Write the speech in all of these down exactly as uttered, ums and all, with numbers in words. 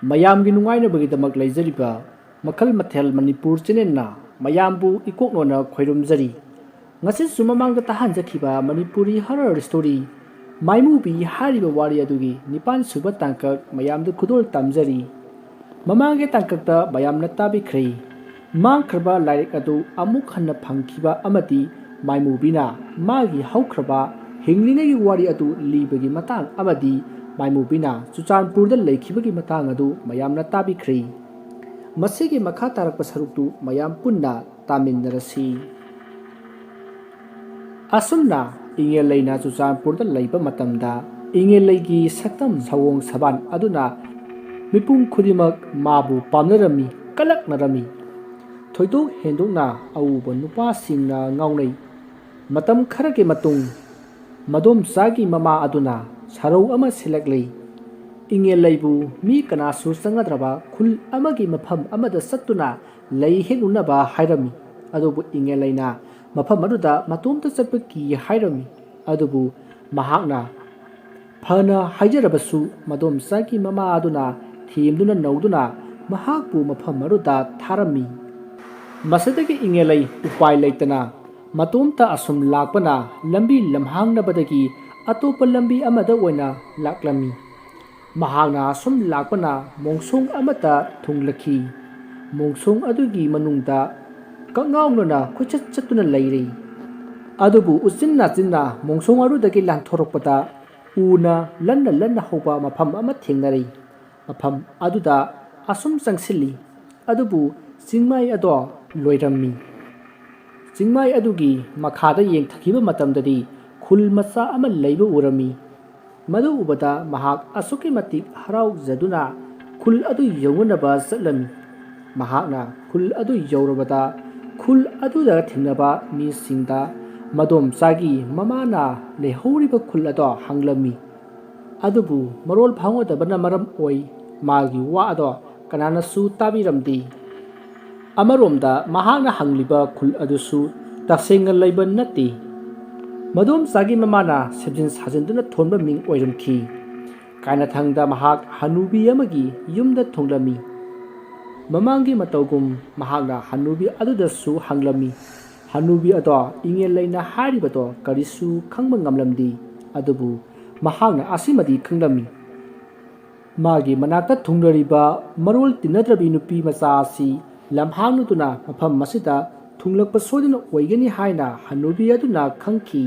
ꯃꯌꯥꯝꯒꯤ ꯅꯨꯡꯉꯥꯏꯅꯕꯒꯤꯗꯃꯛ ꯂꯩꯖꯔꯤꯕ ꯃꯈꯜ ꯃꯊꯦꯜ ꯃꯅꯤꯄꯨꯔ ꯆꯦꯅꯦꯜꯅ ꯃꯌꯥꯝꯕꯨ ꯏꯀꯣꯛꯅꯣꯅ ꯈꯣꯏꯔꯨꯝꯖꯔꯤ꯫ ꯉꯁꯤꯁꯨ ꯃꯃꯥꯡꯗ ꯇꯥꯍꯟꯖꯈꯤꯕ ꯃꯅꯤꯄꯨꯔꯤ ꯍꯣꯔꯔ ꯁ꯭ꯇꯣꯔꯤ ꯃꯥꯏꯃꯨꯕꯤ ꯍꯥꯏꯔꯤꯕ ꯋꯥꯔꯤ ꯑꯗꯨꯒꯤ ꯅꯤꯄꯥꯟ ꯁꯨꯕ ꯇꯥꯡꯀꯛ ꯃꯌꯥꯝꯗ ꯈꯨꯗꯣꯜ ꯇꯝꯖꯔꯤ꯫ ꯃꯃꯥꯡꯒꯤ ꯇꯥꯡꯀꯛꯇ ꯃꯌꯥꯝꯅ ꯇꯥꯕꯤꯈ꯭ꯔꯦ꯫ ꯃꯥꯡꯈ꯭ꯔꯕ ꯂꯥꯏꯔꯤꯛ ꯑꯗꯨ ꯑꯃꯨꯛ ꯍꯟꯅ ꯐꯪꯈꯤꯕ ꯑꯃꯗꯤ ꯃꯥꯏꯃꯨꯕꯤꯅ ꯃꯥꯒꯤ ꯍꯧꯈ꯭ꯔꯕ ꯍꯤꯡꯂꯤꯉꯩꯒꯤ ꯋꯥꯔꯤ ꯑꯗꯨ ꯂꯤꯕꯒꯤ ꯃꯇꯥꯡ ꯑꯃꯗꯤ ꯃꯥꯏꯃꯨꯕꯤꯅ ꯆꯨꯔꯆꯥꯟꯄꯨꯔꯗ ꯂꯩꯈꯤꯕꯒꯤ ꯃꯇꯥꯡ ꯑꯗꯨ ꯃꯌꯥꯝꯅ ꯇꯥꯕꯤꯈ꯭ꯔꯦ꯫ ꯃꯁꯤꯒꯤ ꯃꯈꯥ ꯇꯥꯔꯛꯄ ꯁꯔꯨꯛꯇꯨ ꯃꯌꯥꯝ ꯄꯨꯟꯅ ꯇꯥꯃꯤꯟꯅꯔꯁꯤ꯫ ꯑꯁꯨꯝꯅ ꯏꯉꯦꯜꯂꯩꯅ ꯆꯨꯔꯆꯥꯟꯄꯨꯔꯗ ꯂꯩꯕ ꯃꯇꯝꯗ ꯏꯉꯦꯜꯂꯩꯒꯤ ꯁꯛꯇꯝ ꯁꯑꯣꯡ ꯁꯕꯥꯟ ꯑꯗꯨꯅ ꯃꯤꯄꯨꯝ ꯈꯨꯗꯤꯡꯃꯛ ꯃꯥꯕꯨ ꯄꯥꯝꯅꯔꯝꯃꯤ, ꯀꯂꯛꯅꯔꯝꯃꯤ꯫ ꯊꯣꯏꯗꯣꯛ ꯍꯦꯟꯗꯣꯛꯅ ꯑꯎꯕ ꯅꯨꯄꯥꯁꯤꯡꯅ ꯉꯥꯎꯅꯩ꯫ ꯃꯇꯝ ꯈꯔꯒꯤ ꯃꯇꯨꯡ ꯃꯗꯣꯝꯆꯥꯒꯤ ꯃꯃꯥ ꯑꯗꯨꯅ ꯁꯔꯧ ꯑꯃ ꯁꯤꯜꯂꯛꯂꯤ꯫ ꯏꯉꯦꯜꯂꯩꯕꯨ ꯃꯤ ꯀꯅꯥꯁꯨ ꯆꯪꯅꯗ꯭ꯔꯕ ꯈꯨꯜ ꯑꯃꯒꯤ ꯃꯐꯝ ꯑꯃꯗ ꯆꯠꯇꯨꯅ ꯂꯩ ꯍꯦꯛꯂꯨꯅꯕ ꯍꯥꯏꯔꯝꯃꯤ꯫ ꯑꯗꯨꯕꯨ ꯏꯉꯦꯜꯂꯩꯅ ꯃꯐꯝ ꯑꯗꯨꯗ ꯃꯇꯣꯝꯇ ꯆꯠꯄ ꯀꯤ ꯍꯥꯏꯔꯝꯃꯤ꯫ ꯑꯗꯨꯕꯨ ꯃꯍꯥꯛꯅ ꯐꯅ ꯍꯥꯏꯖꯔꯕꯁꯨ ꯃꯗꯣꯝꯆꯥꯒꯤ ꯃꯃꯥ ꯑꯗꯨꯅ ꯊꯦꯝꯗꯨꯅ ꯅꯧꯗꯨꯅ ꯃꯍꯥꯛꯄꯨ ꯃꯐꯝ ꯑꯗꯨꯗ ꯊꯥꯔꯝꯃꯤ꯫ ꯃꯁꯤꯗꯒꯤ ꯏꯉꯦꯜꯂꯩ ꯎꯄꯥꯏ ꯂꯩꯇꯅ ꯃꯇꯣꯝꯇ ꯑꯁꯨꯝ ꯂꯥꯛꯄꯅ ꯂꯝꯕꯤ ꯂꯝꯍꯥꯡꯅꯕꯗꯒꯤ ꯑꯇꯣꯞꯄ ꯂꯝꯕꯤ ꯑꯃꯗ ꯑꯣꯏꯅ ꯂꯥꯛꯂꯝꯃꯤ꯫ ꯃꯍꯥꯛꯅ ꯑꯁꯨꯝ ꯂꯥꯛꯄꯅ ꯃꯣꯡꯁꯣꯡ ꯑꯃꯗ ꯊꯨꯡꯂꯛꯈꯤ꯫ ꯃꯣꯡꯁꯣꯡ ꯑꯗꯨꯒꯤ ꯃꯅꯨꯡꯗ ꯀꯛꯉꯥꯎꯅꯅ ꯀꯣꯏꯆꯠ ꯆꯠꯇꯨꯅ ꯂꯩꯔꯤ꯫ ꯑꯗꯨꯕꯨ ꯎꯆꯤꯟ ꯅꯥꯆꯤꯟꯅ ꯃꯣꯡꯁꯣꯡ ꯑꯗꯨꯗꯒꯤ ꯂꯥꯟꯊꯣꯔꯛꯄꯗ ꯎꯅ ꯂꯟꯅ ꯂꯟꯅ ꯍꯧꯕ ꯃꯐꯝ ꯑꯃ ꯊꯦꯡꯅꯔꯤ꯫ ꯃꯐꯝ ꯑꯗꯨꯗ ꯑꯁꯨꯝ ꯆꯪꯁꯤꯜꯂꯤ꯫ ꯑꯗꯨꯕꯨ ꯆꯤꯡꯃꯥꯏ ꯑꯗꯣ ꯂꯣꯏꯔꯝꯃꯤ꯫ ꯆꯤꯡꯃꯥꯏ ꯑꯗꯨꯒꯤ ꯃꯈꯥꯗ ꯌꯦꯡꯊꯈꯤꯕ ꯃꯇꯝꯗꯗꯤ ꯈꯨꯜ ꯃꯆꯥ ꯑꯃ ꯂꯩꯕ ꯎꯔꯝꯃꯤ꯫ ꯃꯗꯨ ꯎꯕꯗ ꯃꯍꯥꯛ ꯑꯁꯨꯛꯀꯤ ꯃꯇꯤꯛ ꯍꯔꯥꯎꯖꯗꯨꯅ ꯈꯨꯜ ꯑꯗꯨ ꯌꯧꯅꯅꯕ ꯆꯠꯂꯝꯃꯤ꯫ ꯃꯍꯥꯛꯅ ꯈꯨꯜ ꯑꯗꯨ ꯌꯧꯔꯕꯗ ꯈꯨꯜ ꯑꯗꯨꯗ ꯊꯦꯡꯅꯕ ꯃꯤꯁꯤꯡꯗ ꯃꯗꯣꯝꯆꯥꯒꯤ ꯃꯃꯥꯅ ꯂꯩꯍꯧꯔꯤꯕ ꯈꯨꯜ ꯑꯗꯣ ꯍꯪꯂꯝꯃꯤ꯫ ꯑꯗꯨꯕꯨ ꯃꯔꯣꯜ ꯐꯥꯎꯅꯗꯕꯅ ꯃꯔꯝ ꯑꯣꯏ ꯃꯥꯒꯤ ꯋꯥ ꯑꯗꯣ ꯀꯅꯥꯅꯁꯨ ꯇꯥꯕꯤꯔꯝꯗꯦ꯫ ꯑꯃꯔꯣꯝꯗ ꯃꯍꯥꯛꯅ ꯍꯪꯂꯤꯕ ꯈꯨꯜ ꯑꯗꯨꯁꯨ ꯇꯁꯦꯡꯅ ꯂꯩꯕ ꯅꯠꯇꯦ꯫ ꯃꯗꯣꯝꯆꯥꯒꯤ ꯃꯃꯥꯅ ꯁꯦꯝꯖꯤꯟ ꯁꯥꯖꯤꯟꯗꯨꯅ ꯊꯣꯟꯕ ꯃꯤꯡ ꯑꯣꯏꯔꯝꯈꯤ꯫ ꯀꯥꯏꯅꯊꯪꯗ ꯃꯍꯥꯛ ꯍꯅꯨꯕꯤ ꯑꯃꯒꯤ ꯌꯨꯝꯗ ꯊꯨꯡꯂꯝꯃꯤ꯫ ꯃꯃꯥꯡꯒꯤ ꯃꯇꯧꯒꯨꯝ ꯃꯍꯥꯛꯅ ꯍꯅꯨꯕꯤ ꯑꯗꯨꯗꯁꯨ ꯍꯪꯂꯝꯃꯤ꯫ ꯍꯅꯨꯕꯤ ꯑꯗꯣ ꯏꯉꯦꯜꯂꯩꯅ ꯍꯥꯏꯔꯤꯕꯗꯣ ꯀꯔꯤꯁꯨ ꯈꯪꯕ ꯉꯝꯂꯝꯗꯦ꯫ ꯑꯗꯨꯕꯨ ꯃꯍꯥꯛꯅ ꯑꯁꯤꯃꯗꯤ ꯈꯪꯂꯝꯃꯤ, ꯃꯥꯒꯤ ꯃꯅꯥꯛꯇ ꯊꯨꯡꯂꯔꯤꯕ ꯃꯔꯣꯜ ꯇꯤꯟꯅꯗ꯭ꯔꯕꯤ ꯅꯨꯄꯤ ꯃꯆꯥ ꯑꯁꯤ ꯂꯝꯍꯥꯡꯂꯗꯨꯅ ꯃꯐꯝ ꯑꯁꯤꯗ ꯊꯨꯡꯂꯛꯄ ꯁꯣꯏꯗꯅ ꯑꯣꯏꯒꯅꯤ ꯍꯥꯏꯅ ꯍꯅꯨꯕꯤ ꯑꯗꯨꯅ ꯈꯪꯈꯤ꯫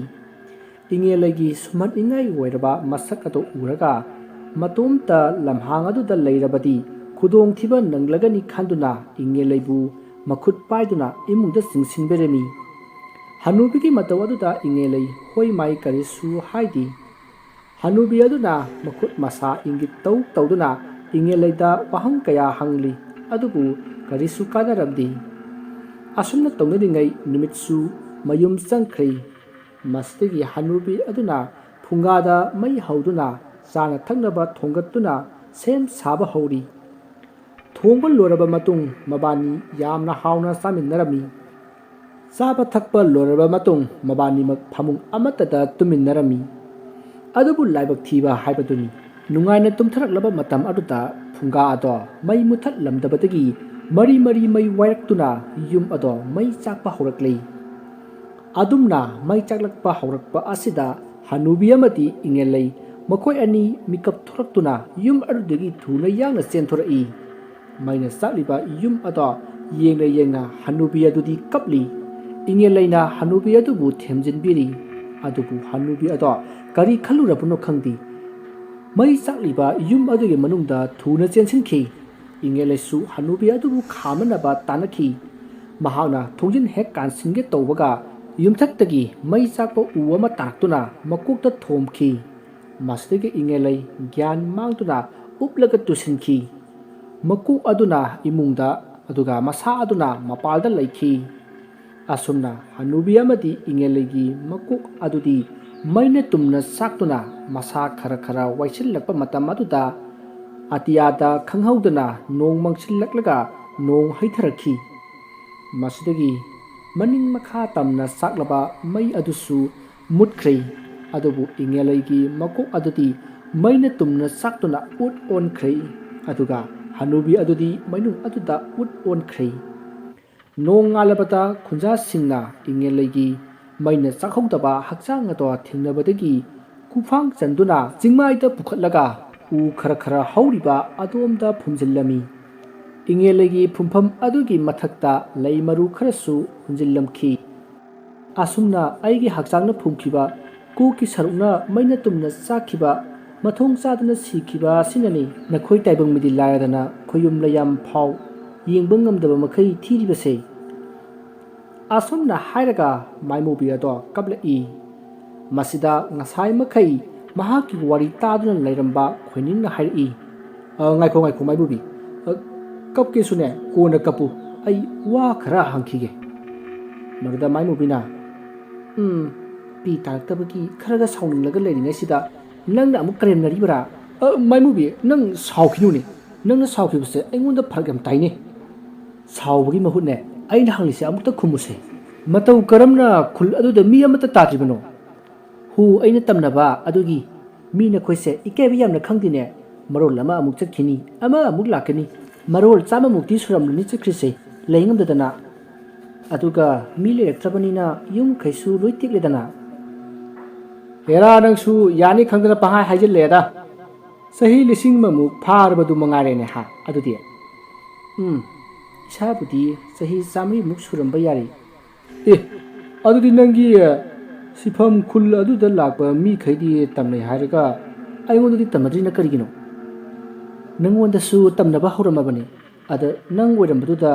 ꯏꯉꯦꯜꯂꯩꯒꯤ ꯁꯨꯝꯍꯠꯅꯤꯡꯉꯥꯏ ꯑꯣꯏꯔꯕ ꯃꯁꯛ ꯑꯗꯨ ꯎꯔꯒ, ꯃꯇꯣꯝꯇ ꯂꯝꯍꯥꯡ ꯑꯗꯨꯗ ꯂꯩꯔꯕꯗꯤ ꯈꯨꯗꯣꯡꯊꯤꯕ ꯅꯪꯂꯒꯅꯤ ꯈꯟꯗꯨꯅ ꯏꯉꯦꯜꯂꯩꯕꯨ ꯃꯈꯨꯠ ꯄꯥꯏꯗꯨꯅ ꯏꯃꯨꯡꯗ ꯆꯤꯡꯁꯤꯟꯕꯤꯔꯝꯃꯤ꯫ ꯍꯅꯨꯕꯤꯒꯤ ꯃꯇꯧ ꯑꯗꯨꯗ ꯏꯉꯦꯜꯂꯩ ꯍꯣꯏ ꯃꯥꯏ ꯀꯔꯤꯁꯨ ꯍꯥꯏꯗꯦ꯫ ꯍꯅꯨꯕꯤ ꯑꯗꯨꯅ ꯃꯈꯨꯠ ꯃꯁꯥ ꯏꯪꯒꯤꯠ ꯇꯧ ꯇꯧꯗꯨꯅ ꯏꯉꯦꯜꯂꯩꯗ ꯋꯥꯍꯪ ꯀꯌꯥ ꯍꯪꯂꯤ, ꯑꯗꯨꯕꯨ ꯀꯔꯤꯁꯨ ꯀꯥꯟꯅꯔꯝꯗꯦ꯫ ꯑꯁꯨꯝꯅ ꯇꯧꯅꯔꯤꯉꯩ ꯅꯨꯃꯤꯠꯁꯨ ꯃꯌꯨꯝ ꯆꯪꯈ꯭ꯔꯦ꯫ ꯃꯁꯤꯗꯒꯤ ꯍꯅꯨꯕꯤ ꯑꯗꯨꯅ ꯐꯨꯡꯒꯥꯗ ꯃꯩ ꯍꯧꯗꯨꯅ ꯆꯥꯅ ꯊꯛꯅꯕ ꯊꯣꯡꯒꯠꯇꯨꯅ ꯁꯦꯝ ꯁꯥꯕ ꯍꯧꯔꯤ꯫ ꯊꯣꯡꯕ ꯂꯣꯏꯔꯕ ꯃꯇꯨꯡ ꯃꯕꯥꯅꯤ ꯌꯥꯝꯅ ꯍꯥꯎꯅ ꯆꯥꯃꯤꯟꯅꯔꯝꯃꯤ꯫ ꯆꯥꯕ ꯊꯛꯄ ꯂꯣꯏꯔꯕ ꯃꯇꯨꯡ ꯃꯕꯥꯅꯤꯃꯛ ꯐꯃꯨꯡ ꯑꯃꯠꯇꯗ ꯇꯨꯝꯃꯤꯟꯅꯔꯝꯃꯤ꯫ ꯑꯗꯨꯕꯨ ꯂꯥꯏꯕꯛ ꯊꯤꯕ ꯍꯥꯏꯕꯗꯨꯅꯤ꯫ ꯅꯨꯡꯉꯥꯏꯅ ꯇꯨꯝꯊꯔꯛꯂꯕ ꯃꯇꯝ ꯑꯗꯨꯗ ꯐꯨꯡꯒꯥ ꯑꯗꯣ ꯃꯩ ꯃꯨꯊꯠꯂꯝꯗꯕꯗꯒꯤ ꯃꯔꯤ ꯃꯔꯤ ꯃꯩ ꯋꯥꯏꯔꯛꯇꯨꯅ ꯌꯨꯝ ꯑꯗꯣ ꯃꯩ ꯆꯥꯛꯄ ꯍꯧꯔꯛꯂꯦ꯫ ꯑꯗꯨꯝꯅ ꯃꯩ ꯆꯥꯛꯂꯛꯄ ꯍꯧꯔꯛꯄ ꯑꯁꯤꯗ ꯍꯅꯨꯕꯤ ꯑꯃꯗꯤ ꯏꯉꯦꯜꯂꯩ ꯃꯈꯣꯏ ꯑꯅꯤ ꯃꯤꯀꯞ ꯊꯣꯛꯂꯛꯇꯨꯅ ꯌꯨꯝ ꯑꯗꯨꯗꯒꯤ ꯊꯨꯅ ꯌꯥꯡꯅ ꯆꯦꯟꯊꯣꯔꯛꯏ꯫ ꯃꯩꯅ ꯆꯥꯛꯂꯤꯕ ꯌꯨꯝ ꯑꯗꯣ ꯌꯦꯡꯅ ꯌꯦꯡꯅ ꯍꯅꯨꯕꯤ ꯑꯗꯨꯗꯤ ꯀꯞꯂꯤ꯫ ꯏꯉꯦꯜꯂꯩꯅ ꯍꯅꯨꯕꯤ ꯑꯗꯨꯕꯨ ꯊꯦꯝꯖꯤꯟꯕꯤꯔꯤ꯫ ꯑꯗꯨꯕꯨ ꯍꯅꯨꯕꯤ ꯑꯗꯣ ꯀꯔꯤ ꯈꯜꯂꯨꯔꯕꯅꯣ ꯈꯪꯗꯦ, ꯃꯩ ꯆꯥꯛꯂꯤꯕ ꯌꯨꯝ ꯑꯗꯨꯒꯤ ꯃꯅꯨꯡꯗ ꯊꯨꯅ ꯆꯦꯟꯁꯤꯟꯈꯤ꯫ ꯏꯉꯦꯜꯂꯩꯁꯨ ꯍꯅꯨꯕꯤ ꯑꯗꯨꯕꯨ ꯈꯥꯝꯅꯅꯕ ꯇꯥꯟꯅꯈꯤ꯫ ꯃꯍꯥꯛꯅ ꯊꯣꯡꯖꯤꯟ ꯍꯦꯛ ꯀꯥꯟꯁꯤꯟꯒꯦ ꯇꯧꯕꯒ ꯌꯨꯝꯊꯛꯇꯒꯤ ꯃꯩ ꯆꯥꯛꯄ ꯎ ꯑꯃ ꯇꯥꯔꯛꯇꯨꯅ ꯃꯀꯣꯛꯇ ꯊꯣꯝꯈꯤ꯫ ꯃꯁꯤꯗꯒꯤ ꯏꯉꯦꯜꯂꯩ ꯒ꯭ꯌꯥꯟ ꯃꯥꯡꯗꯨꯅ ꯎꯞꯂꯒ ꯇꯨꯁꯤꯟꯈꯤ꯫ ꯃꯀꯣꯛ ꯑꯗꯨꯅ ꯏꯃꯨꯡꯗ, ꯑꯗꯨꯒ ꯃꯁꯥ ꯑꯗꯨꯅ ꯃꯄꯥꯜꯗ ꯂꯩꯈꯤ꯫ ꯑꯁꯨꯝꯅ ꯍꯅꯨꯕꯤ ꯑꯃꯗꯤ ꯏꯉꯦꯜꯂꯩꯒꯤ ꯃꯀꯣꯛ ꯑꯗꯨꯗꯤ ꯃꯩꯅ ꯇꯨꯝꯅ ꯆꯥꯛꯇꯨꯅ ꯃꯁꯥ ꯈꯔ ꯈꯔ ꯋꯥꯏꯁꯤꯜꯂꯛꯄ ꯃꯇꯝ ꯑꯗꯨꯗ, ꯑꯇꯤꯌꯥꯗ ꯈꯪꯍꯧꯗꯅ ꯅꯣꯡ ꯃꯪꯁꯤꯜꯂꯛꯂꯒ ꯅꯣꯡ ꯍꯩꯊꯔꯛꯈꯤ꯫ ꯃꯁꯤꯗꯒꯤ ꯃꯅꯤꯡ ꯃꯈꯥ ꯇꯝꯅ ꯆꯥꯛꯂꯕ ꯃꯩ ꯑꯗꯨꯁꯨ ꯃꯨꯠꯈ꯭ꯔꯦ꯫ ꯑꯗꯨꯕꯨ ꯏꯉꯦꯜꯂꯩꯒꯤ ꯃꯀꯣꯛ ꯑꯗꯨꯗꯤ ꯃꯩꯅ ꯇꯨꯝꯅ ꯆꯥꯛꯇꯨꯅ ꯎꯠ ꯑꯣꯟꯈ꯭ꯔꯦ꯫ ꯑꯗꯨꯒ ꯍꯅꯨꯕꯤ ꯑꯗꯨꯗꯤ ꯃꯩꯅꯨꯡ ꯑꯗꯨꯗ ꯎꯠ ꯑꯣꯟꯈ꯭ꯔꯦ꯫ ꯅꯣꯡꯉꯥꯜꯂꯕꯗ ꯈꯨꯟꯖꯥꯁꯤꯡꯅ ꯏꯉꯦꯜꯂꯩꯒꯤ ꯃꯩꯅ ꯆꯥꯛꯍꯧꯗꯕ ꯍꯛꯆꯥꯡ ꯑꯗꯣ ꯊꯦꯡꯅꯕꯗꯒꯤ ꯈꯨꯐꯥꯡ ꯆꯟꯗꯨꯅ ꯆꯤꯡꯃꯥꯏꯗ ꯄꯨꯈꯠꯂꯒ ꯎ ꯈꯔ ꯈꯔ ꯍꯧꯔꯤꯕ ꯑꯗꯣꯝꯗ ꯐꯨꯝꯖꯤꯜꯂꯝꯃꯤ꯫ ꯏꯉꯦꯜꯂꯩꯒꯤ ꯐꯨꯝꯐꯝ ꯑꯗꯨꯒꯤ ꯃꯊꯛꯇ ꯂꯩ ꯃꯔꯨ ꯈꯔꯁꯨ ꯍꯨꯟꯖꯤꯜꯂꯝꯈꯤ꯫ ꯑꯁꯨꯝꯅ ꯑꯩꯒꯤ ꯍꯛꯆꯥꯡꯅ ꯐꯨꯝꯈꯤꯕ ꯀꯣꯛꯀꯤ ꯁꯔꯨꯛꯅ ꯃꯩꯅ ꯇꯨꯝꯅ ꯆꯥꯛꯈꯤꯕ ꯃꯊꯣꯡ ꯆꯥꯗꯅ ꯁꯤꯈꯤꯕ ꯑꯁꯤꯅꯅꯤ ꯅꯈꯣꯏ ꯇꯥꯏꯕꯪ ꯃꯤꯗꯤ ꯂꯥꯏꯔꯗꯅ ꯈꯣꯌꯨꯝ ꯂꯩꯌꯥꯝ ꯐꯥꯎ ꯌꯦꯡꯕ ꯉꯝꯗꯕ ꯃꯈꯩ ꯊꯤꯔꯤꯕꯁꯦ꯫ ꯑꯁꯨꯝꯅ ꯍꯥꯏꯔꯒ ꯃꯥꯏꯃꯨꯕꯤ ꯑꯗꯣ ꯀꯞꯂꯛꯏ꯫ ꯃꯁꯤꯗ ꯉꯁꯥꯏ ꯃꯈꯩ ꯃꯍꯥꯛꯀꯤ ꯋꯥꯔꯤ ꯇꯥꯗꯨꯅ ꯂꯩꯔꯝꯕ ꯈꯣꯏꯅꯤꯡꯅ ꯍꯥꯏꯔꯛꯏ, "ꯑ, ꯉꯥꯏꯈꯣ, ꯉꯥꯏꯈꯣ, ꯃꯥꯏꯃꯨꯕꯤ꯫ ꯑ, ꯀꯞꯀꯦꯁꯨꯅꯦ, ꯀꯣꯟꯅ ꯀꯞꯄꯨ꯫ ꯑꯩ ꯋꯥ ꯈꯔ ꯍꯪꯈꯤꯒꯦ꯫" ꯃꯗꯨꯗ ꯃꯥꯏꯃꯨꯕꯤꯅ, "ꯎꯝ, ꯄꯤ ꯇꯥꯔꯛꯇꯕꯒꯤ ꯈꯔꯒ ꯁꯥꯎꯅꯤꯡꯂꯒ ꯂꯩꯔꯤꯉꯩꯁꯤꯗ ꯅꯪꯅ ꯑꯃꯨꯛ ꯀꯔꯦꯝꯅꯔꯤꯕꯔꯥ?" "ꯑ, ꯃꯥꯏꯃꯨꯕꯤ, ꯅꯪ ꯁꯥꯎꯈꯤꯅꯨꯅꯦ꯫ ꯅꯪꯅ ꯁꯥꯎꯈꯤꯕꯁꯦ ꯑꯩꯉꯣꯟꯗ ꯐꯔꯛ ꯌꯥꯝ ꯇꯥꯏꯅꯦ꯫ ꯁꯥꯎꯕꯒꯤ ꯃꯍꯨꯠꯅꯦ, ꯑꯩꯅ ꯍꯪꯉꯤꯁꯦ ꯑꯃꯨꯛꯇ ꯈꯨꯝꯃꯨꯁꯦ꯫ ꯃꯇꯧ ꯀꯔꯝꯅ ꯈꯨꯜ ꯑꯗꯨꯗ ꯃꯤ ꯑꯃꯠꯇ ꯇꯥꯗ꯭ꯔꯤꯕꯅꯣ? ꯍꯨ ꯑꯩꯅ ꯇꯝꯅꯕ ꯑꯗꯨꯒꯤ ꯃꯤ ꯅꯈꯣꯏꯁꯦ ꯏꯀꯥꯏꯕ ꯌꯥꯝꯅ ꯈꯪꯗꯦꯅꯦ꯫ ꯃꯔꯣꯜ ꯑꯃ ꯑꯃꯨꯛ ꯆꯠꯈꯤꯅꯤ, ꯑꯃ ꯑꯃꯨꯛ ꯂꯥꯛꯀꯅꯤ꯫ ꯃꯔꯣꯜ ꯆꯥꯝꯃꯃꯨꯛꯇꯤ ꯁꯨꯔꯝꯂꯅꯤ ꯆꯠꯈ꯭ꯔꯤꯁꯦ, ꯂꯩ ꯉꯝꯗꯗꯅ꯫ ꯑꯗꯨꯒ ꯃꯤ ꯂꯩꯔꯛꯇ꯭ꯔꯕꯅꯤꯅ ꯌꯨꯝꯈꯩꯁꯨ ꯂꯣꯏ ꯇꯦꯛꯂꯦꯗꯅ꯫" "ꯍꯦꯔꯥ, ꯅꯪꯁꯨ ꯌꯥꯅꯤ ꯈꯪꯗꯅ ꯄꯪꯍꯥꯏ ꯍꯥꯏꯖꯤꯜꯂꯦꯗ꯫ ꯆꯍꯤ ꯂꯤꯁꯤꯡ ꯑꯃꯃꯨꯛ ꯐꯥꯔꯕꯗꯨ ꯃꯉꯥꯏꯔꯦꯅꯦ ꯍꯥ, ꯑꯗꯨꯗꯤ?" "ꯎꯝ, ꯏꯁꯥꯕꯨꯗꯤ ꯆꯍꯤ ꯆꯥꯃꯔꯤꯃꯨꯛ ꯁꯨꯔꯝꯕ ꯌꯥꯔꯤ꯫" "ꯑꯦ, ꯑꯗꯨꯗꯤ ꯅꯪꯒꯤ, ꯑ, ꯁꯤꯐꯝ ꯈꯨꯜ ꯑꯗꯨꯗ ꯂꯥꯛꯄ ꯃꯤꯈꯩꯗꯤ ꯇꯝꯅꯩ ꯍꯥꯏꯔꯒ ꯑꯩꯉꯣꯟꯗꯗꯤ ꯇꯝꯅꯗ꯭ꯔꯤꯅ ꯀꯔꯤꯒꯤꯅꯣ?" "ꯅꯪꯉꯣꯟꯗꯁꯨ ꯇꯝꯅꯕ ꯍꯧꯔꯝꯃꯕꯅꯤ꯫ ꯑꯗ ꯅꯪ ꯑꯣꯏꯔꯝꯕꯗꯨꯗ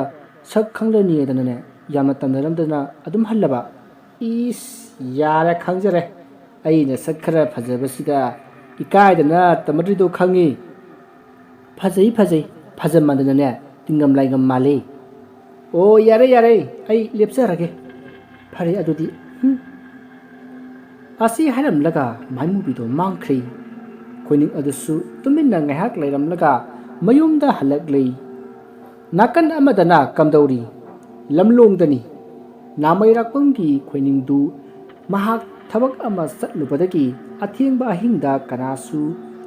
ꯁꯛ ꯈꯪꯂꯅꯤꯗꯅꯅꯦ, ꯌꯥꯝꯅ ꯇꯝꯅꯔꯝꯗꯅ ꯑꯗꯨꯝ ꯍꯜꯂꯕ꯫" "ꯏꯁ, ꯌꯥꯔꯦ, ꯈꯪꯖꯔꯦ꯫ ꯑꯩ ꯅꯁꯛ ꯈꯔ ꯐꯖꯕꯁꯤꯗ ꯏꯀꯥꯏꯗꯅ ꯇꯝꯅꯗ꯭ꯔꯤꯗꯣ ꯈꯪꯉꯤ꯫" "ꯐꯖꯩ, ꯐꯖꯩ, ꯐꯖꯃꯟꯗꯅꯅꯦ, ꯇꯤꯡꯉꯝ ꯂꯥꯏꯉꯝ ꯃꯥꯜꯂꯤ꯫" "ꯑꯣ, ꯌꯥꯔꯦ, ꯌꯥꯔꯦ, ꯑꯩ ꯂꯦꯞꯆꯔꯒꯦ꯫ ꯐꯔꯦ ꯑꯗꯨꯗꯤ, ꯍꯨꯝ꯫" ꯑꯁꯤ ꯍꯥꯏꯔꯝꯂꯒ ꯃꯥꯏꯃꯨꯕꯤꯗꯣ ꯃꯥꯡꯈ꯭ꯔꯦ꯫ ꯈꯣꯏꯅꯤꯡ ꯑꯗꯨꯁꯨ ꯇꯨꯃꯤꯟꯅ ꯉꯥꯏꯍꯥꯛ ꯂꯩꯔꯝꯂꯒ ꯃꯌꯨꯝꯗ ꯍꯜꯂꯛꯂꯦ꯫ ꯅꯥꯀꯟ ꯑꯃꯗꯅ ꯀꯝꯗꯧꯔꯤ? ꯂꯝꯂꯣꯡꯗꯅꯤ꯫ ꯅꯥꯃꯩꯔꯥꯛꯄꯝꯒꯤ ꯈꯣꯏꯅꯤꯡꯗꯨ ꯃꯍꯥꯛ ꯊꯕꯛ ꯑꯃ ꯆꯠꯂꯨꯕꯗꯒꯤ ꯑꯊꯦꯡꯕ ꯑꯍꯤꯡꯗ ꯀꯅꯥꯁꯨ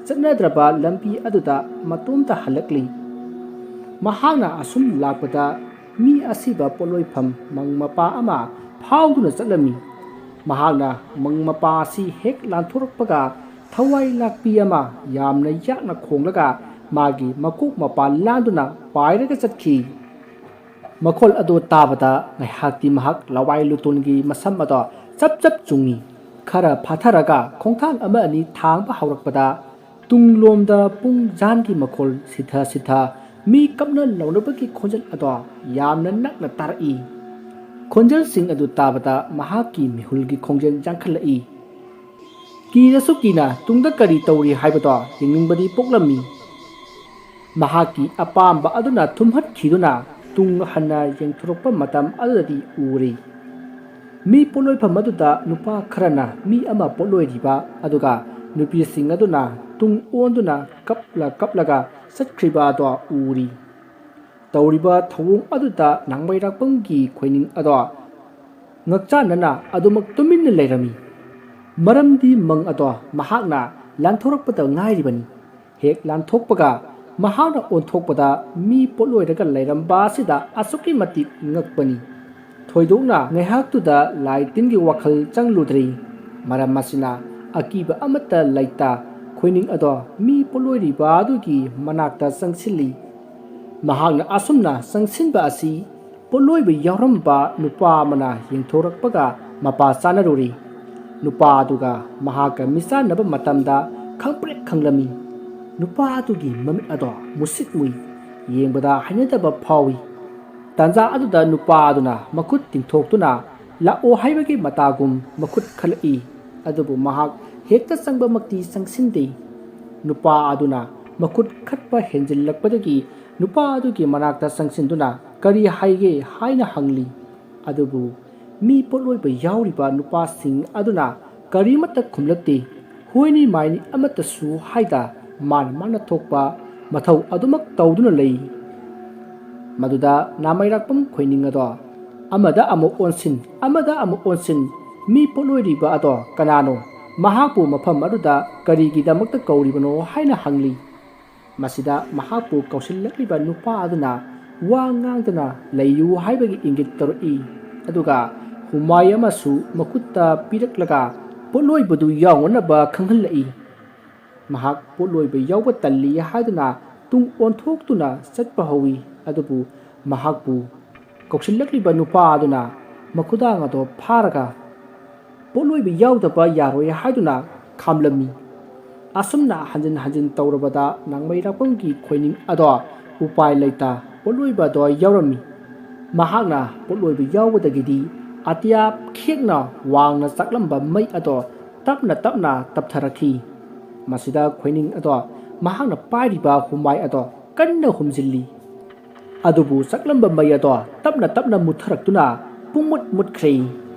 ꯆꯠꯅꯗ꯭ꯔꯕ ꯂꯝꯕꯤ ꯑꯗꯨꯗ ꯃꯇꯣꯝꯇ ꯍꯜꯂꯛꯂꯤ꯫ ꯃꯍꯥꯛꯅ ꯑꯁꯨꯝ ꯂꯥꯛꯄꯗ ꯃꯤ ꯑꯁꯤꯕ ꯄꯣꯠꯂꯣꯏꯐꯝ ꯃꯪ ꯃꯄꯥ ꯑꯃ ꯐꯥꯎꯗꯨꯅ ꯆꯠꯂꯝꯃꯤ꯫ ꯃꯍꯥꯛꯅ ꯃꯪ ꯃꯄꯥ ꯑꯁꯤ ꯍꯦꯛ ꯂꯥꯟꯊꯣꯔꯛꯄꯒ ꯊꯋꯥꯏ ꯂꯥꯛꯄꯤ ꯑꯃ ꯌꯥꯝꯅ ꯌꯥꯛꯅ ꯈꯣꯡꯂꯒ ꯃꯥꯒꯤ ꯃꯀꯣꯛ ꯃꯄꯥ ꯂꯥꯟꯗꯨꯅ ꯄꯥꯏꯔꯒ ꯆꯠꯈꯤ꯫ ꯃꯈꯣꯜ ꯑꯗꯨ ꯇꯥꯕꯗ ꯉꯥꯏꯍꯥꯛꯇꯤ ꯃꯍꯥꯛ ꯂꯋꯥꯏ ꯂꯨꯇꯣꯟꯒꯤ ꯃꯁꯝ ꯑꯗꯣ ꯆꯞ ꯆꯞ ꯆꯨꯡꯉꯤ꯫ ꯈꯔ ꯐꯥꯊꯔꯒ ꯈꯣꯡꯊꯥꯡ ꯑꯃ ꯑꯅꯤ ꯊꯥꯡꯕ ꯍꯧꯔꯛꯄꯗ ꯇꯨꯡꯂꯣꯝꯗ ꯄꯨꯡ ꯖꯥꯟꯒꯤ ꯃꯈꯣꯜ ꯁꯤꯊ ꯁꯤꯊ ꯃꯤ ꯀꯞꯅ ꯂꯥꯎꯅꯕꯒꯤ ꯈꯣꯟꯖꯦꯜ ꯑꯗꯣ ꯌꯥꯝꯅ ꯅꯛꯅ ꯇꯥꯔꯛꯏ꯫ ꯈꯣꯟꯖꯦꯜꯁꯤꯡ ꯑꯗꯨ ꯇꯥꯕꯗ ꯃꯍꯥꯛꯀꯤ ꯃꯤꯍꯨꯜꯒꯤ ꯈꯣꯡꯖꯦꯜ ꯌꯥꯡꯈꯠꯂꯛꯏ꯫ ꯀꯤꯔꯁꯨ ꯀꯤꯅ ꯇꯨꯡꯗ ꯀꯔꯤ ꯇꯧꯔꯤ ꯍꯥꯏꯕꯗꯣ ꯌꯦꯡꯅꯤꯡꯕꯗꯤ ꯄꯣꯛꯂꯝꯃꯤ꯫ ꯃꯍꯥꯛꯀꯤ ꯑꯄꯥꯝꯕ ꯑꯗꯨꯅ ꯊꯨꯝꯍꯠꯈꯤꯗꯨꯅ ꯇꯨꯡ ꯍꯟꯅ ꯌꯦꯡꯊꯣꯔꯛꯄ ꯃꯇꯝ ꯑꯗꯨꯗꯗꯤ ꯎꯔꯤ꯫ ꯃꯤ ꯄꯣꯠꯂꯣꯏꯐꯝ ꯑꯗꯨꯗ ꯅꯨꯄꯥ ꯈꯔꯅ ꯃꯤ ꯑꯃ ꯄꯣꯠꯂꯣꯏꯔꯤꯕ ꯑꯗꯨꯒ ꯅꯨꯄꯤꯁꯤꯡ ꯑꯗꯨꯅ ꯇꯨꯡ ꯑꯣꯟꯗꯨꯅ ꯀꯞꯂ ꯀꯞꯂꯒ ꯆꯠꯈ꯭ꯔꯤꯕ ꯑꯗꯣ ꯎꯔꯤ꯫ ꯇꯧꯔꯤꯕ ꯊꯧꯑꯣꯡ ꯑꯗꯨꯗ ꯅꯥꯡꯃꯩꯔꯥꯛꯄꯝꯒꯤ ꯈꯣꯏꯅꯤꯡ ꯑꯗꯣ ꯉꯛꯆꯥꯟꯅꯅ ꯑꯗꯨꯃꯛ ꯇꯨꯃꯤꯟꯅ ꯂꯩꯔꯝꯃꯤ꯫ ꯃꯔꯝꯗꯤ ꯃꯪ ꯑꯗꯣ ꯃꯍꯥꯛꯅ ꯂꯥꯟꯊꯣꯔꯛꯄꯗ ꯉꯥꯏꯔꯤꯕꯅꯤ꯫ ꯍꯦꯛ ꯂꯥꯟꯊꯣꯛꯄꯒ ꯃꯍꯥꯛꯅ ꯑꯣꯟꯊꯣꯛꯄꯗ ꯃꯤ ꯄꯣꯠꯂꯣꯏꯔꯒ ꯂꯩꯔꯝꯕ ꯑꯁꯤꯗ ꯑꯁꯨꯛꯀꯤ ꯃꯇꯤꯛ ꯉꯛꯄꯅꯤ꯫ ꯊꯣꯏꯗꯣꯛꯅ ꯉꯥꯏꯍꯥꯛꯇꯨꯗ ꯂꯥꯏ ꯇꯤꯟꯒꯤ ꯋꯥꯈꯜ ꯆꯪꯂꯨꯗ꯭ꯔꯤ꯫ ꯃꯔꯝ ꯑꯁꯤꯅ ꯑꯀꯤꯕ ꯑꯃꯠꯇ ꯂꯩꯇ ꯈꯣꯏꯅꯤꯡ ꯑꯗꯣ ꯃꯤ ꯄꯣꯠꯂꯣꯏꯔꯤꯕ ꯑꯗꯨꯒꯤ ꯃꯅꯥꯛꯇ ꯆꯪꯁꯤꯜꯂꯤ꯫ ꯃꯍꯥꯛꯅ ꯑꯁꯨꯝꯅ ꯆꯪꯁꯤꯟꯕ ꯑꯁꯤ ꯄꯣꯠꯂꯣꯏꯕ ꯌꯥꯎꯔꯝꯕ ꯅꯨꯄꯥ ꯑꯃꯅ ꯌꯦꯡꯊꯣꯔꯛꯄꯒ ꯃꯄꯥ ꯆꯥꯅꯔꯨꯔꯤ꯫ ꯅꯨꯄꯥ ꯑꯗꯨꯒ ꯃꯍꯥꯛꯀ ꯃꯤꯆꯥꯟꯅꯕ ꯃꯇꯝꯗ ꯈꯪꯄ꯭ꯔꯦꯛ ꯈꯪꯂꯝꯃꯤ꯫ ꯅꯨꯄꯥ ꯑꯗꯨꯒꯤ ꯃꯃꯤꯠ ꯑꯗꯣ ꯃꯨꯁꯤꯠ ꯃꯨꯏ꯫ ꯌꯦꯡꯕꯗ ꯍꯩꯅꯗꯕ ꯐꯥꯎꯏ꯫ ꯇꯥꯟꯖꯥ ꯑꯗꯨꯗ ꯅꯨꯄꯥ ꯑꯗꯨꯅ ꯃꯈꯨꯠ ꯇꯤꯡꯊꯣꯛꯇꯨꯅ ꯂꯥꯛꯑꯣ ꯍꯥꯏꯕꯒꯤ ꯃꯇꯥꯒꯨꯝ ꯃꯈꯨꯠ ꯈꯜꯂꯛꯏ꯫ ꯑꯗꯨꯕꯨ ꯃꯍꯥꯛ ꯍꯦꯛꯇ ꯆꯪꯕꯃꯛꯇꯤ ꯆꯪꯁꯤꯟꯗꯦ꯫ ꯅꯨꯄꯥ ꯑꯗꯨꯅ ꯃꯈꯨꯠ ꯈꯠꯄ ꯍꯦꯟꯖꯤꯜꯂꯛꯄꯗꯒꯤ ꯅꯨꯄꯥ ꯑꯗꯨꯒꯤ ꯃꯅꯥꯛꯇ ꯆꯪꯁꯤꯟꯗꯨꯅ ꯀꯔꯤ ꯍꯥꯏꯒꯦ ꯍꯥꯏꯅ ꯍꯪꯂꯤ꯫ ꯑꯗꯨꯕꯨ ꯃꯤ ꯄꯣꯠꯂꯣꯏꯕ ꯌꯥꯎꯔꯤꯕ ꯅꯨꯄꯥꯁꯤꯡ ꯑꯗꯨꯅ ꯀꯔꯤꯃꯠꯇ ꯈꯨꯝꯂꯛꯇꯦ꯫ ꯍꯣꯏꯅꯤ ꯃꯥꯏꯅꯤ ꯑꯃꯠꯇꯁꯨ ꯍꯥꯏꯗ ꯃꯥꯅ ꯃꯥꯅ ꯊꯣꯛꯄ ꯃꯊꯧ ꯑꯗꯨꯃꯛ ꯇꯧꯗꯨꯅ ꯂꯩ꯫ ꯃꯗꯨꯗ ꯅꯥꯃꯩꯔꯥꯛꯄꯝ ꯈꯣꯏꯅꯤꯡ ꯑꯗꯣ ꯑꯃꯗ ꯑꯃꯨꯛ ꯑꯣꯟꯁꯤꯟ, ꯑꯃꯗ ꯑꯃꯨꯛ ꯑꯣꯟꯁꯤꯟ, ꯃꯤ ꯄꯣꯠꯂꯣꯏꯔꯤꯕ ꯑꯗꯣ ꯀꯅꯥꯅꯣ? ꯃꯍꯥꯛꯄꯨ ꯃꯐꯝ ꯑꯗꯨꯗ ꯀꯔꯤꯒꯤꯗꯃꯛꯇ ꯀꯧꯔꯤꯕꯅꯣ ꯍꯥꯏꯅ ꯍꯪꯂꯤ꯫ ꯃꯁꯤꯗ ꯃꯍꯥꯛꯄꯨ ꯀꯧꯁꯤꯜꯂꯛꯂꯤꯕ ꯅꯨꯄꯥ ꯑꯗꯨꯅ ꯋꯥ ꯉꯥꯡꯗꯅ ꯂꯩꯌꯨ ꯍꯥꯏꯕꯒꯤ ꯏꯪꯒꯤꯠ ꯇꯧꯔꯛꯏ꯫ ꯑꯗꯨꯒ ꯍꯨꯃꯥꯏ ꯑꯃꯁꯨ ꯃꯈꯨꯠꯇ ꯄꯤꯔꯛꯂꯒ ꯄꯣꯠꯂꯣꯏꯕꯗꯨ ꯌꯥꯎꯅꯅꯕ ꯈꯪꯍꯜꯂꯛꯏ꯫ ꯃꯍꯥꯛ ꯄꯣꯠꯂꯣꯏꯕ ꯌꯥꯎꯕ ꯇꯜꯂꯤ ꯍꯥꯏꯗꯨꯅ ꯇꯨꯡ ꯑꯣꯟꯊꯣꯛꯇꯨꯅ ꯆꯠꯄ ꯍꯧꯏ꯫ ꯑꯗꯨꯕꯨ ꯃꯍꯥꯛꯄꯨ ꯀꯧꯁꯤꯜꯂꯛꯂꯤꯕ ꯅꯨꯄꯥ ꯑꯗꯨꯅ ꯃꯈꯨꯗꯥꯡ ꯑꯗꯣ ꯐꯥꯔꯒ ꯄꯣꯠꯂꯣꯏꯕ ꯌꯥꯎꯗꯕ ꯌꯥꯔꯣꯏ ꯍꯥꯏꯗꯨꯅ ꯈꯥꯝꯂꯝꯃꯤ꯫ ꯑꯁꯨꯝꯅ ꯍꯟꯖꯤꯟ ꯍꯟꯖꯤꯟ ꯇꯧꯔꯕꯗ ꯅꯥꯡꯃꯩꯔꯥꯛꯄꯝꯒꯤ ꯈꯣꯏꯅꯤꯡ ꯑꯗꯣ ꯎꯄꯥꯏ ꯂꯩꯇ ꯄꯣꯠꯂꯣꯏꯕ ꯑꯗꯣ ꯌꯥꯎꯔꯝꯃꯤ꯫ ꯃꯍꯥꯛꯅ ꯄꯣꯠꯂꯣꯏꯕ ꯌꯥꯎꯕꯗꯒꯤꯗꯤ ꯑꯇꯤꯌꯥ ꯈꯦꯛꯅ ꯋꯥꯡꯅ ꯆꯥꯛꯂꯝꯕ ꯃꯩ ꯑꯗꯣ ꯇꯞꯅ ꯇꯞꯅ ꯇꯞꯊꯔꯛꯈꯤ꯫ ꯃꯁꯤꯗ ꯈꯣꯏꯅꯤꯡ ꯑꯗꯣ ꯃꯍꯥꯛꯅ ꯄꯥꯏꯔꯤꯕ ꯍꯨꯃꯥꯏ ꯑꯗꯣ ꯀꯟꯅ ꯍꯨꯝꯖꯤꯜꯂꯤ꯫ ꯑꯗꯨꯕꯨ ꯆꯥꯛꯂꯝꯕ ꯃꯩ ꯑꯗꯣ ꯇꯞꯅ ꯇꯞꯅ ꯃꯨꯠꯊꯔꯛꯇꯨꯅ ꯄꯨꯡꯃꯨꯠ ꯃꯨꯠꯈ꯭ꯔꯦ꯫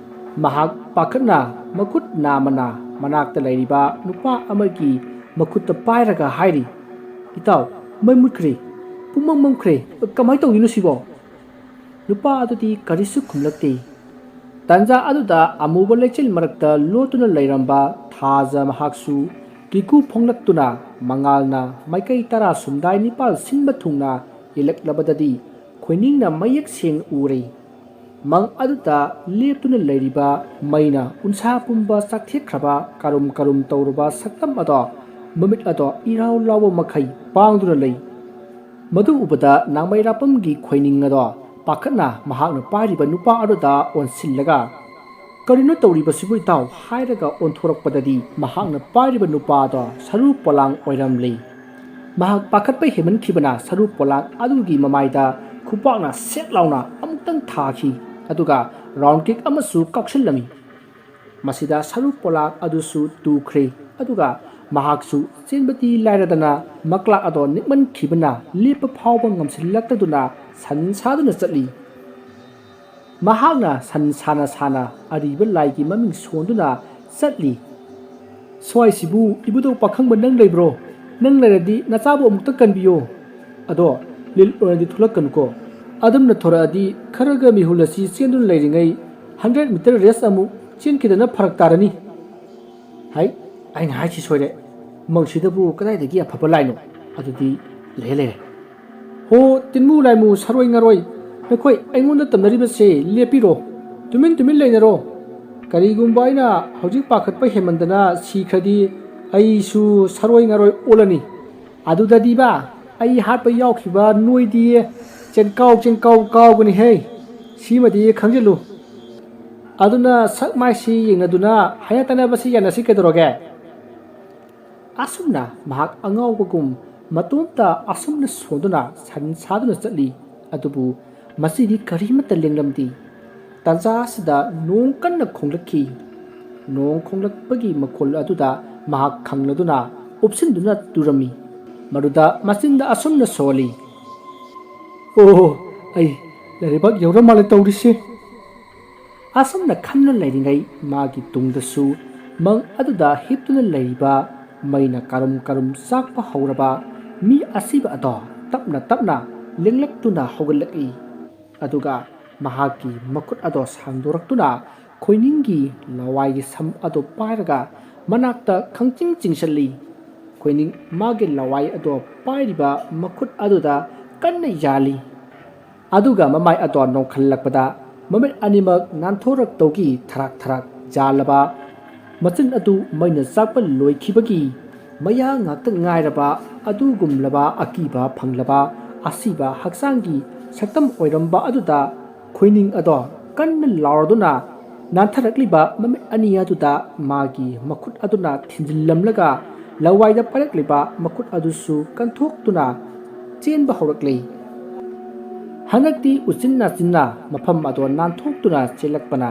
ꯃꯍꯥꯛ ꯄꯥꯈꯠꯅ ꯃꯈꯨꯠ ꯅꯥꯝꯃꯅ ꯃꯅꯥꯛꯇ ꯂꯩꯔꯤꯕ ꯅꯨꯄꯥ ꯑꯃꯒꯤ ꯃꯈꯨꯠꯇ ꯄꯥꯏꯔꯒ ꯍꯥꯏꯔꯤ, "ꯏꯇꯥꯎ, ꯃꯩ ꯃꯨꯠꯈ꯭ꯔꯦ, ꯄꯨꯡꯃꯝ ꯃꯝꯈ꯭ꯔꯦ, ꯀꯃꯥꯏꯅ ꯇꯧꯗꯣꯏꯅꯣ ꯁꯤꯕꯣ?" ꯅꯨꯄꯥ ꯑꯗꯨꯗꯤ ꯀꯔꯤꯁꯨ ꯈꯨꯝꯂꯛꯇꯦ꯫ ꯇꯟꯖꯥ ꯑꯗꯨꯗ ꯑꯃꯨꯕ ꯂꯩꯆꯤꯜ ꯃꯔꯛꯇ ꯂꯣꯠꯇꯨꯅ ꯂꯩꯔꯝꯕ ꯊꯥꯖ ꯃꯍꯥꯛꯁꯨ ꯀꯤꯀꯨ ꯐꯣꯡꯂꯛꯇꯨꯅ ꯃꯉꯥꯜꯅ ꯃꯥꯏꯀꯩ ꯇꯔꯥ ꯁꯨꯝꯗꯥꯏ ꯅꯤꯄꯥꯜ ꯁꯤꯟꯕ ꯊꯨꯡꯅ ꯌꯦꯜꯂꯛꯂꯕꯗꯗꯤ ꯈꯣꯏꯅꯤꯡꯅ ꯃꯌꯦꯛ ꯁꯦꯡꯅ ꯎꯔꯦ꯫ ꯃꯪ ꯑꯗꯨꯗ ꯂꯦꯞꯇꯨꯅ ꯂꯩꯔꯤꯕ ꯃꯩꯅ ꯎꯟꯁꯥ ꯄꯨꯝꯕ ꯆꯥꯛꯊꯦꯛꯈ꯭ꯔꯕ ꯀꯔꯨꯝ ꯀꯔꯨꯝ ꯇꯧꯔꯕ ꯁꯛꯇꯝ ꯑꯗꯣ, ꯃꯃꯤꯠ ꯑꯗꯣ ꯏꯔꯥꯎ ꯂꯥꯎꯕ ꯃꯈꯩ ꯄꯥꯡꯗꯨꯅ ꯂꯩ꯫ ꯃꯗꯨ ꯎꯕꯗ ꯅꯥꯡꯃꯩꯔꯥꯄꯝꯒꯤ ꯈꯣꯏꯅꯤꯡ ꯑꯗꯣ ꯄꯥꯈꯠꯅ ꯃꯍꯥꯛꯅ ꯄꯥꯏꯔꯤꯕ ꯅꯨꯄꯥ ꯑꯗꯨꯗ ꯑꯣꯟꯁꯤꯜꯂꯒ, "ꯀꯔꯤꯅꯣ ꯇꯧꯔꯤꯕꯁꯤꯕꯨ ꯏꯇꯥꯎ?" ꯍꯥꯏꯔꯒ ꯑꯣꯟꯊꯣꯔꯛꯄꯗꯗꯤ ꯃꯍꯥꯛꯅ ꯄꯥꯏꯔꯤꯕ ꯅꯨꯄꯥ ꯑꯗꯣ ꯁꯔꯨ ꯄꯣꯂꯥꯡ ꯑꯣꯏꯔꯝꯂꯤ꯫ ꯃꯍꯥꯛ ꯄꯥꯈꯠꯄ ꯍꯦꯟꯃꯟꯈꯤꯕꯅ ꯁꯔꯨ ꯄꯣꯂꯥꯡ ꯑꯗꯨꯒꯤ ꯃꯃꯥꯏꯗ ꯈꯨꯄꯥꯛꯅ ꯁꯦꯠ ꯂꯥꯎꯅ ꯑꯃꯨꯛꯇꯪ ꯊꯥꯈꯤ, ꯑꯗꯨꯒ ꯔꯥꯎꯟ ꯀꯤꯛ ꯑꯃꯁꯨ ꯀꯥꯎꯁꯤꯜꯂꯝꯃꯤ꯫ ꯃꯁꯤꯗ ꯁꯔꯨ ꯄꯣꯂꯥꯡ ꯑꯗꯨꯁꯨ ꯇꯨꯈ꯭ꯔꯦ, ꯑꯗꯨꯒ ꯃꯍꯥꯛꯁꯨ ꯆꯦꯟꯕꯗꯤ ꯂꯥꯏꯔꯗꯅ ꯃꯀ꯭ꯂꯥꯛ ꯑꯗꯣ ꯅꯤꯛꯃꯟꯈꯤꯕꯅ ꯂꯦꯞꯄ ꯐꯥꯎꯕ ꯉꯝꯁꯤꯜꯂꯛꯇꯗꯨꯅ ꯁꯟ ꯁꯥꯗꯨꯅ ꯆꯠꯂꯤ꯫ ꯃꯍꯥꯛꯅ ꯁꯟ ꯁꯥꯅ ꯁꯥꯅ ꯑꯔꯤꯕ ꯂꯥꯏꯒꯤ ꯃꯃꯤꯡ ꯁꯣꯟꯗꯨꯅ ꯆꯠꯂꯤ꯫ "ꯁ꯭ꯋꯥꯏꯁꯤꯕꯨ ꯏꯕꯨꯙꯧ ꯄꯥꯈꯪꯕ ꯅꯪ ꯂꯩꯕ꯭ꯔꯣ? ꯅꯪ ꯂꯩꯔꯗꯤ ꯅꯆꯥꯕꯨ ꯑꯃꯨꯛꯇ ꯀꯟꯕꯤꯌꯣ꯫ ꯑꯗꯣ ꯂꯤꯜ ꯑꯣꯏꯅꯗꯤ ꯊꯣꯛꯂꯛꯀꯅꯨꯀꯣ꯫ ꯑꯗꯨꯝꯅ ꯊꯣꯔꯛꯑꯗꯤ ꯈꯔꯒ ꯃꯤꯍꯨꯜ ꯑꯁꯤ ꯆꯦꯟꯗꯨꯅ ꯂꯩꯔꯤꯉꯩ ꯍꯟꯗ꯭ꯔꯦꯠ ꯃꯤꯇꯔ ꯔꯦꯁ ꯑꯃꯨꯛ ꯆꯦꯟꯈꯤꯗꯅ ꯐꯔꯛ ꯇꯥꯔꯅꯤ꯫" ꯍꯩ, ꯑꯩꯅ ꯍꯥꯏꯁꯤ ꯁꯣꯏꯔꯦ꯫ ꯃꯪꯁꯤꯗꯕꯨ ꯀꯗꯥꯏꯗꯒꯤ ꯑꯐꯕ ꯂꯥꯏꯅꯣ? ꯑꯗꯨꯗꯤ ꯂꯩꯔꯦ, ꯂꯩꯔꯦ꯫ ꯍꯣ, ꯇꯤꯟꯃꯨ ꯂꯥꯏꯃꯨ, ꯁꯥꯔꯣꯏ ꯉꯥꯔꯣꯏ, ꯅꯈꯣꯏ ꯑꯩꯉꯣꯟꯗ ꯇꯝꯅꯔꯤꯕꯁꯦ ꯂꯦꯞꯄꯤꯔꯣ꯫ ꯇꯨꯃꯤꯟ ꯇꯨꯃꯤꯟ ꯂꯩꯅꯔꯣ꯫ ꯀꯔꯤꯒꯨꯝꯕ ꯑꯩꯅ ꯍꯧꯖꯤꯛ ꯄꯥꯈꯠꯄ ꯍꯦꯟꯃꯟꯗꯅ ꯁꯤꯈ꯭ꯔꯗꯤ, ꯑꯩꯁꯨ ꯁꯥꯔꯣꯏ ꯉꯥꯔꯣꯏ ꯑꯣꯜꯂꯅꯤ꯫ ꯑꯗꯨꯗꯗꯤꯕ, ꯑꯩ ꯍꯥꯠꯄ ꯌꯥꯎꯈꯤꯕ ꯅꯣꯏꯗꯤ ꯆꯦꯟꯀꯥꯎ ꯆꯦꯟꯀꯥꯎ ꯀꯥꯎꯒꯅꯤꯍꯦ꯫ ꯁꯤꯃꯗꯤ ꯈꯪꯖꯤꯜꯂꯨ꯫ ꯑꯗꯨꯅ ꯁꯛ ꯃꯥꯏꯁꯤ ꯌꯦꯡꯅꯗꯨꯅ ꯍꯥꯏꯅ ꯇꯥꯟꯅꯕꯁꯤ ꯌꯥꯅꯁꯤ ꯀꯩꯗꯧꯔꯒꯦ? ꯑꯁꯨꯝꯅ ꯃꯍꯥꯛ ꯑꯉꯥꯎꯕꯒꯨꯝ ꯃꯇꯣꯝꯇ ꯑꯁꯨꯝꯅ ꯁꯣꯟꯗꯨꯅ ꯁꯟ ꯁꯥꯗꯨꯅ ꯆꯠꯂꯤ꯫ ꯑꯗꯨꯕꯨ ꯃꯁꯤꯗꯤ ꯀꯔꯤꯃꯠꯇ ꯂꯦꯡꯂꯝꯗꯦ꯫ ꯇꯥꯟꯖꯥ ꯑꯁꯤꯗ ꯅꯣꯡ ꯀꯟꯅ ꯈꯣꯡꯂꯛꯈꯤ꯫ ꯅꯣꯡ ꯈꯣꯡꯂꯛꯄꯒꯤ ꯃꯈꯣꯜ ꯑꯗꯨꯗ ꯃꯍꯥꯛ ꯈꯪꯂꯗꯨꯅ ꯎꯞꯁꯤꯟꯗꯨꯅ ꯇꯨꯔꯝꯃꯤ꯫ ꯃꯗꯨꯗ ꯃꯆꯤꯟꯗ ꯑꯁꯨꯝꯅ ꯁꯣꯜꯂꯤ, "ꯑꯣ, ꯑꯩ ꯂꯩꯔꯩꯕꯥꯛ ꯌꯧꯔ ꯃꯥꯜꯂꯦ ꯇꯧꯔꯤꯁꯦ!" ꯑꯁꯨꯝꯅ ꯈꯟꯅ ꯂꯩꯔꯤꯉꯩ ꯃꯥꯒꯤ ꯇꯨꯡꯗꯁꯨ ꯃꯪ ꯑꯗꯨꯗ ꯍꯤꯞꯇꯨꯅ ꯂꯩꯔꯤꯕ ꯃꯩꯅ ꯀꯔꯨꯝ ꯀꯔꯨꯝ ꯆꯥꯛꯄ ꯍꯧꯔꯕ ꯃꯤ ꯑꯁꯤꯕ ꯑꯗꯣ ꯇꯞꯅ ꯇꯞꯅ ꯂꯦꯡꯂꯛꯇꯨꯅ ꯍꯧꯒꯠꯂꯛꯏ꯫ ꯑꯗꯨꯒ ꯃꯍꯥꯛꯀꯤ ꯃꯈꯨꯠ ꯑꯗꯣ ꯁꯥꯡꯗꯣꯔꯛꯇꯨꯅ ꯈꯣꯏꯅꯤꯡꯒꯤ ꯂꯋꯥꯏꯒꯤ ꯁꯝ ꯑꯗꯣ ꯄꯥꯏꯔꯒ ꯃꯅꯥꯛꯇ ꯈꯪꯆꯤꯡ ꯆꯤꯡꯁꯤꯜꯂꯤ꯫ ꯈꯣꯏꯅꯤꯡ ꯃꯥꯒꯤ ꯂꯋꯥꯏ ꯑꯗꯣ ꯄꯥꯏꯔꯤꯕ ꯃꯈꯨꯠ ꯑꯗꯨꯗ ꯀꯟꯅ ꯌꯥꯜꯂꯤ꯫ ꯑꯗꯨꯒ ꯃꯃꯥꯏ ꯑꯗꯣ ꯅꯣꯡꯈꯠꯂꯛꯄꯗ ꯃꯃꯤꯠ ꯑꯅꯤꯃꯛ ꯅꯥꯟꯊꯣꯔꯛꯇꯧꯒꯤ ꯊꯔꯥꯛ ꯊꯔꯥꯛ ꯌꯥꯜꯂꯕ ꯃꯆꯤꯟ ꯑꯗꯨ ꯃꯩꯅ ꯆꯥꯛꯄ ꯂꯣꯏꯈꯤꯕꯒꯤ ꯃꯌꯥ ꯉꯥꯛꯇ ꯉꯥꯏꯔꯕ ꯑꯗꯨꯒꯨꯝꯂꯕ ꯑꯀꯤꯕ ꯐꯪꯂꯕ ꯑꯁꯤꯕ ꯍꯛꯆꯥꯡꯒꯤ ꯁꯛꯇꯝ ꯑꯣꯏꯔꯝꯕ ꯑꯗꯨꯗ ꯈꯣꯏꯅꯤꯡ ꯑꯗꯣ ꯀꯟꯅ ꯂꯥꯎꯔꯗꯨꯅ ꯅꯥꯟꯊꯔꯛꯂꯤꯕ ꯃꯃꯤꯠ ꯑꯅꯤ ꯑꯗꯨꯗ ꯃꯥꯒꯤ ꯃꯈꯨꯠ ꯑꯗꯨꯅ ꯊꯤꯟꯖꯤꯜꯂꯝꯂꯒ ꯂꯋꯥꯏꯗ ꯄꯥꯏꯔꯛꯂꯤꯕ ꯃꯈꯨꯠ ꯑꯗꯨꯁꯨ ꯀꯟꯊꯣꯛꯇꯨꯅ ꯆꯦꯟꯕ ꯍꯧꯔꯛꯂꯤ꯫ ꯍꯟꯗꯛꯇꯤ ꯎꯆꯤꯟ ꯅꯥꯆꯤꯟꯅ ꯃꯐꯝ ꯑꯗꯣ ꯅꯥꯟꯊꯣꯛꯇꯨꯅ ꯆꯦꯜꯂꯛꯄꯅ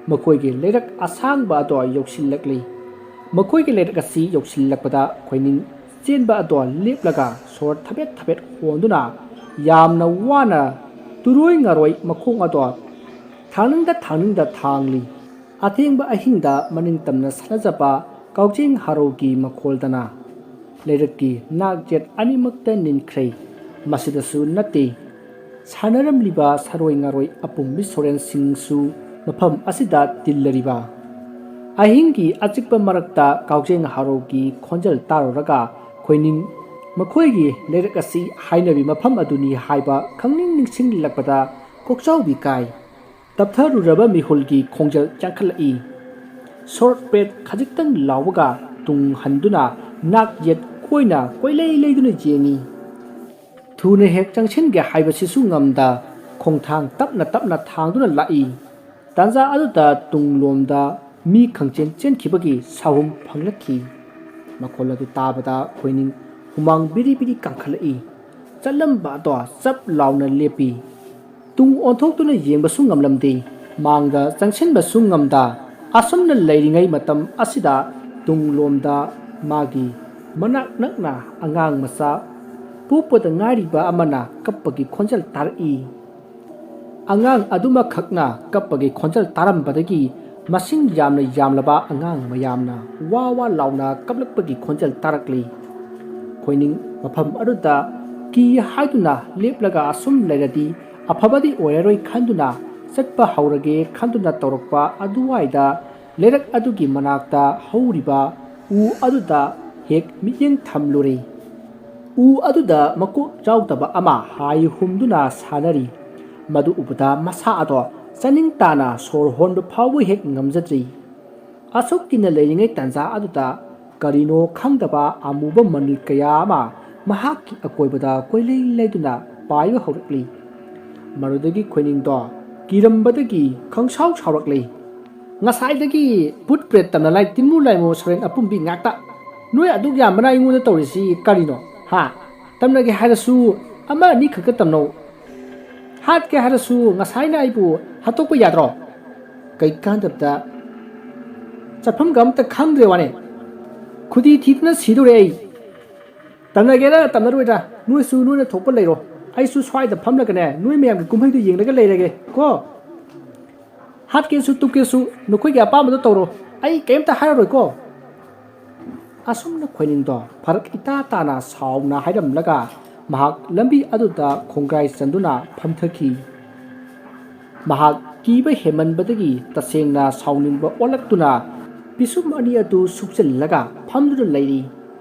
ꯃꯈꯣꯏꯒꯤ ꯂꯩꯔꯛ ꯑꯁꯥꯡꯕ ꯑꯗꯣ ꯌꯧꯁꯤꯜꯂꯛꯂꯤ꯫ ꯃꯈꯣꯏꯒꯤ ꯂꯩꯔꯛ ꯑꯁꯤ ꯌꯧꯁꯤꯜꯂꯛꯄꯗ ꯈꯣꯏꯅꯤꯡ ꯆꯦꯟꯕ ꯑꯗꯣ ꯂꯦꯞꯂꯒ ꯁꯣꯔ ꯊꯕꯦꯠ ꯊꯕꯦꯠ ꯍꯣꯟꯗꯨꯅ ꯌꯥꯝꯅ ꯋꯥꯅ ꯇꯨꯔꯣꯏ ꯉꯥꯔꯣꯏ ꯃꯈꯣꯡ ꯑꯗꯣ ꯊꯥꯡꯅꯤꯡꯗ ꯊꯥꯡꯅꯤꯡꯗ ꯊꯥꯡꯂꯤ꯫ ꯑꯊꯦꯡꯕ ꯑꯍꯤꯡꯗ ꯃꯅꯤꯡ ꯇꯝꯅ ꯁꯥꯟꯅꯖꯕ ꯀꯥꯎꯖꯦꯡ ꯍꯔꯧꯒꯤ ꯃꯈꯣꯜꯗꯅ ꯂꯩꯔꯛꯀꯤ ꯅꯥꯛ ꯌꯦꯠ ꯑꯅꯤꯃꯛꯇ ꯅꯤꯟꯈ꯭ꯔꯦ꯫ ꯃꯁꯤꯗꯁꯨ ꯅꯠꯇꯦ, ꯁꯥꯟꯅꯔꯝꯂꯤꯕ ꯁꯥꯔꯣꯏ ꯉꯥꯔꯣꯏ ꯑꯄꯨꯝꯕꯤ ꯁꯣꯔꯦꯟꯁꯤꯡꯁꯨ ꯃꯐꯝ ꯑꯁꯤꯗ ꯇꯤꯜꯂꯔꯤꯕ ꯑꯍꯤꯡꯒꯤ ꯑꯆꯤꯛꯄ ꯃꯔꯛꯇ ꯀꯥꯎꯖꯦꯡ ꯍꯥꯔꯧꯒꯤ ꯈꯣꯟꯖꯦꯜ ꯇꯥꯔꯨꯔꯒ ꯈꯣꯏꯅꯤꯡ ꯃꯈꯣꯏꯒꯤ ꯂꯩꯔꯛ ꯑꯁꯤ ꯍꯥꯏꯅꯕꯤ ꯃꯐꯝ ꯑꯗꯨꯅꯤ ꯍꯥꯏꯕ ꯈꯪꯅꯤꯡ ꯅꯤꯡꯁꯤꯡꯂꯛꯄꯗ ꯀꯣꯛꯆꯥꯎꯕꯤ ꯀꯥꯏ꯫ ꯇꯞꯊꯔꯨꯔꯕ ꯃꯤꯍꯨꯜꯒꯤ ꯈꯣꯡꯖꯦꯜ ꯌꯥꯡꯈꯠꯂꯛꯏ꯫ ꯁꯣꯔꯠ ꯄꯦꯠ ꯈꯖꯤꯛꯇꯪ ꯂꯥꯎꯕꯒ ꯇꯨꯡ ꯍꯟꯗꯨꯅ ꯅꯥꯛ ꯌꯦꯠ ꯀꯣꯏꯅ ꯀꯣꯏꯂꯩ ꯂꯩꯗꯨꯅ ꯌꯦꯡꯏ꯫ ꯊꯨꯅ ꯍꯦꯛ ꯆꯪꯁꯤꯟꯒꯦ ꯍꯥꯏꯕꯁꯤꯁꯨ ꯉꯝꯗ ꯈꯣꯡꯊꯥꯡ ꯇꯞꯅ ꯇꯞꯅ ꯊꯥꯡꯗꯨꯅ ꯂꯥꯛꯏ꯫ ꯇꯥꯟꯖꯥ ꯑꯗꯨꯗ ꯇꯨꯡꯂꯣꯝꯗ ꯃꯤ ꯈꯪꯆꯦꯟ ꯆꯦꯟꯈꯤꯕꯒꯤ ꯁꯥꯍꯨꯝ ꯐꯪꯂꯛꯈꯤ꯫ ꯃꯈꯣꯜ ꯑꯗꯨ ꯇꯥꯕꯗ ꯈꯣꯏꯅꯤꯡ ꯍꯨꯃꯥꯡ ꯕꯤꯔꯤ ꯕꯤꯔꯤ ꯀꯥꯡꯈꯠꯂꯛꯏ꯫ ꯆꯠꯂꯝꯕ ꯑꯗꯣ ꯆꯞ ꯂꯥꯎꯅ ꯂꯦꯞꯄꯤ꯫ ꯇꯨꯡ ꯑꯣꯟꯊꯣꯛꯇꯨꯅ ꯌꯦꯡꯕꯁꯨ ꯉꯝꯂꯝꯗꯦ꯫ ꯃꯥꯡꯗ ꯆꯪꯁꯤꯟꯕꯁꯨ ꯉꯝꯗ ꯑꯁꯨꯝꯅ ꯂꯩꯔꯤꯉꯩ ꯃꯇꯝ ꯑꯁꯤꯗ ꯇꯨꯡꯂꯣꯝꯗ ꯃꯥꯒꯤ ꯃꯅꯥꯛ ꯅꯛꯅ ꯑꯉꯥꯡ ꯃꯆꯥ ꯄꯣꯛꯄꯗ ꯉꯥꯏꯔꯤꯕ ꯑꯃꯅ ꯀꯞꯄꯒꯤ ꯈꯣꯟꯖꯦꯜ ꯇꯥꯔꯛꯏ꯫ ꯑꯉꯥꯡ ꯑꯗꯨꯃꯈꯛꯅ ꯀꯞꯄꯒꯤ ꯈꯣꯟꯖꯦꯜ ꯇꯥꯔꯝꯕꯗꯒꯤ ꯃꯁꯤꯡ ꯌꯥꯝꯅ ꯌꯥꯝꯂꯕ ꯑꯉꯥꯡ ꯃꯌꯥꯝꯅ ꯋꯥ ꯋꯥ ꯂꯥꯎꯅ ꯀꯞꯂꯛꯄꯒꯤ ꯈꯣꯟꯖꯦꯜ ꯇꯥꯔꯛꯂꯤ꯫ ꯈꯣꯏꯅꯤꯡ ꯃꯐꯝ ꯑꯗꯨꯗ ꯀꯤ ꯍꯥꯏꯗꯨꯅ ꯂꯦꯞꯂꯒ ꯑꯁꯨꯝ ꯂꯩꯔꯗꯤ ꯑꯐꯕꯗꯤ ꯑꯣꯏꯔꯔꯣꯏ ꯈꯟꯗꯨꯅ ꯆꯠꯄ ꯍꯧꯔꯒꯦ ꯈꯟꯗꯨꯅ ꯇꯧꯔꯛꯄ ꯑꯗꯨꯋꯥꯏꯗ ꯂꯩꯔꯛ ꯑꯗꯨꯒꯤ ꯃꯅꯥꯛꯇ ꯍꯧꯔꯤꯕ ꯎ ꯑꯗꯨꯗ ꯍꯦꯛ ꯃꯤꯠꯌꯦꯡ ꯊꯝꯂꯨꯔꯦ꯫ ꯎ ꯑꯗꯨꯗ ꯃꯀꯣꯛ ꯆꯥꯎꯗꯕ ꯑꯃ ꯍꯥꯏ ꯍꯨꯝꯗꯨꯅ ꯁꯥꯟꯅꯔꯤ꯫ ꯃꯗꯨ ꯎꯕꯗ ꯃꯁꯥ ꯑꯗꯣ ꯆꯥꯅꯤꯡ ꯇꯥꯅ ꯁꯣꯔ ꯍꯣꯟꯕ ꯐꯥꯎꯕ ꯍꯦꯛ ꯉꯝꯖꯗ꯭ꯔꯤ꯫ ꯑꯁꯨꯛ ꯀꯤꯅ ꯂꯩꯔꯤꯉꯩ ꯇꯥꯟꯖꯥ ꯑꯗꯨꯗ ꯀꯔꯤꯅꯣ ꯈꯪꯗꯕ ꯑꯃꯨꯕ ꯃꯅꯤꯜ ꯀꯌꯥ ꯑꯃ ꯃꯍꯥꯛꯀꯤ ꯑꯀꯣꯏꯕꯗ ꯀꯣꯏꯂꯩ ꯂꯩꯗꯨꯅ ꯄꯥꯏꯕ ꯍꯧꯔꯛꯂꯤ꯫ ꯃꯗꯨꯗꯒꯤ ꯈꯣꯏꯅꯤꯡꯗꯣ ꯀꯤꯔꯝꯕꯗꯒꯤ ꯈꯪꯁꯥꯎ ꯁꯥꯎꯔꯛꯂꯤ꯫ "ꯉꯁꯥꯏꯗꯒꯤ ꯚꯨꯠ ꯄ꯭ꯔꯦꯠ ꯇꯝꯅ ꯂꯥꯏ ꯇꯤꯟꯃꯨ ꯂꯥꯏꯃꯨ ꯁꯣꯔꯦꯟ ꯑꯄꯨꯝꯕꯤ ꯉꯥꯛꯇ꯫ ꯅꯣꯏ ꯑꯗꯨꯛ ꯌꯥꯝꯕꯅ ꯑꯩꯉꯣꯟꯗ ꯇꯧꯔꯤꯁꯤ ꯀꯔꯤꯅꯣ? ꯍꯥ? ꯇꯝꯅꯒꯦ ꯍꯥꯏꯔꯁꯨ ꯑꯃ ꯑꯅꯤ ꯈꯛꯇ ꯇꯝꯅꯧ꯫ ꯍꯥꯠꯀꯦ ꯍꯥꯏꯔꯁꯨ ꯉꯁꯥꯏꯅ ꯑꯩꯕꯨ ꯍꯥꯠꯇꯣꯛꯄ ꯌꯥꯗ꯭ꯔꯣ? ꯀꯩ ꯀꯥꯟꯗꯕꯗ ꯆꯠꯐꯝꯒ ꯑꯝꯇ ꯈꯪꯗ꯭ꯔꯦ ꯋꯥꯅꯦ꯫ ꯈꯨꯗꯤ ꯊꯤꯗꯅ ꯁꯤꯗꯣꯔꯦ ꯑꯩ꯫ ꯇꯝꯅꯒꯦꯔ ꯇꯝꯅꯔꯣꯏꯔ ꯅꯣꯏꯁꯨ ꯅꯣꯏꯅ ꯊꯣꯛꯄ ꯂꯩꯔꯣ꯫ ꯑꯩꯁꯨ ꯁ꯭ꯋꯥꯏꯗ ꯐꯝꯂꯒꯅꯦ ꯅꯣꯏ ꯃꯌꯥꯝꯒꯤ ꯀꯨꯝꯍꯩꯗꯨ ꯌꯦꯡꯂꯒ ꯂꯩꯔꯒꯦ ꯀꯣ꯫ ꯍꯥꯠꯀꯦꯁꯨ ꯇꯨꯞꯀꯦꯁꯨ ꯅꯈꯣꯏꯒꯤ ꯑꯄꯥꯝꯕꯗꯣ ꯇꯧꯔꯣ꯫ ꯑꯩ ꯀꯩꯝꯇ ꯍꯥꯏꯔꯔꯣꯏꯀꯣ꯫" ꯑꯁꯨꯝꯅ ꯈꯣꯏꯅꯤꯡꯗꯣ ꯐꯔꯛ ꯏꯇꯥ ꯇꯥꯅ ꯁꯥꯎꯅ ꯍꯥꯏꯔꯝꯂꯒ ꯃꯍꯥꯛ ꯂꯝꯕꯤ ꯑꯗꯨꯗ ꯈꯣꯡꯒ꯭ꯔꯥꯏ ꯆꯟꯗꯨꯅ ꯐꯝꯊꯈꯤ꯫ ꯃꯍꯥꯛ ꯀꯤꯕ ꯍꯦꯟꯃꯟꯕꯗꯒꯤ ꯇꯁꯦꯡꯅ ꯁꯥꯎꯅꯤꯡꯕ ꯑꯣꯜꯂꯛꯇꯨꯅ ꯄꯤꯁꯨꯝ ꯑꯅꯤ ꯑꯗꯨ ꯁꯨꯞꯆꯤꯜꯂꯒ ꯐꯝꯗꯨꯅ ꯂꯩꯔꯤ꯫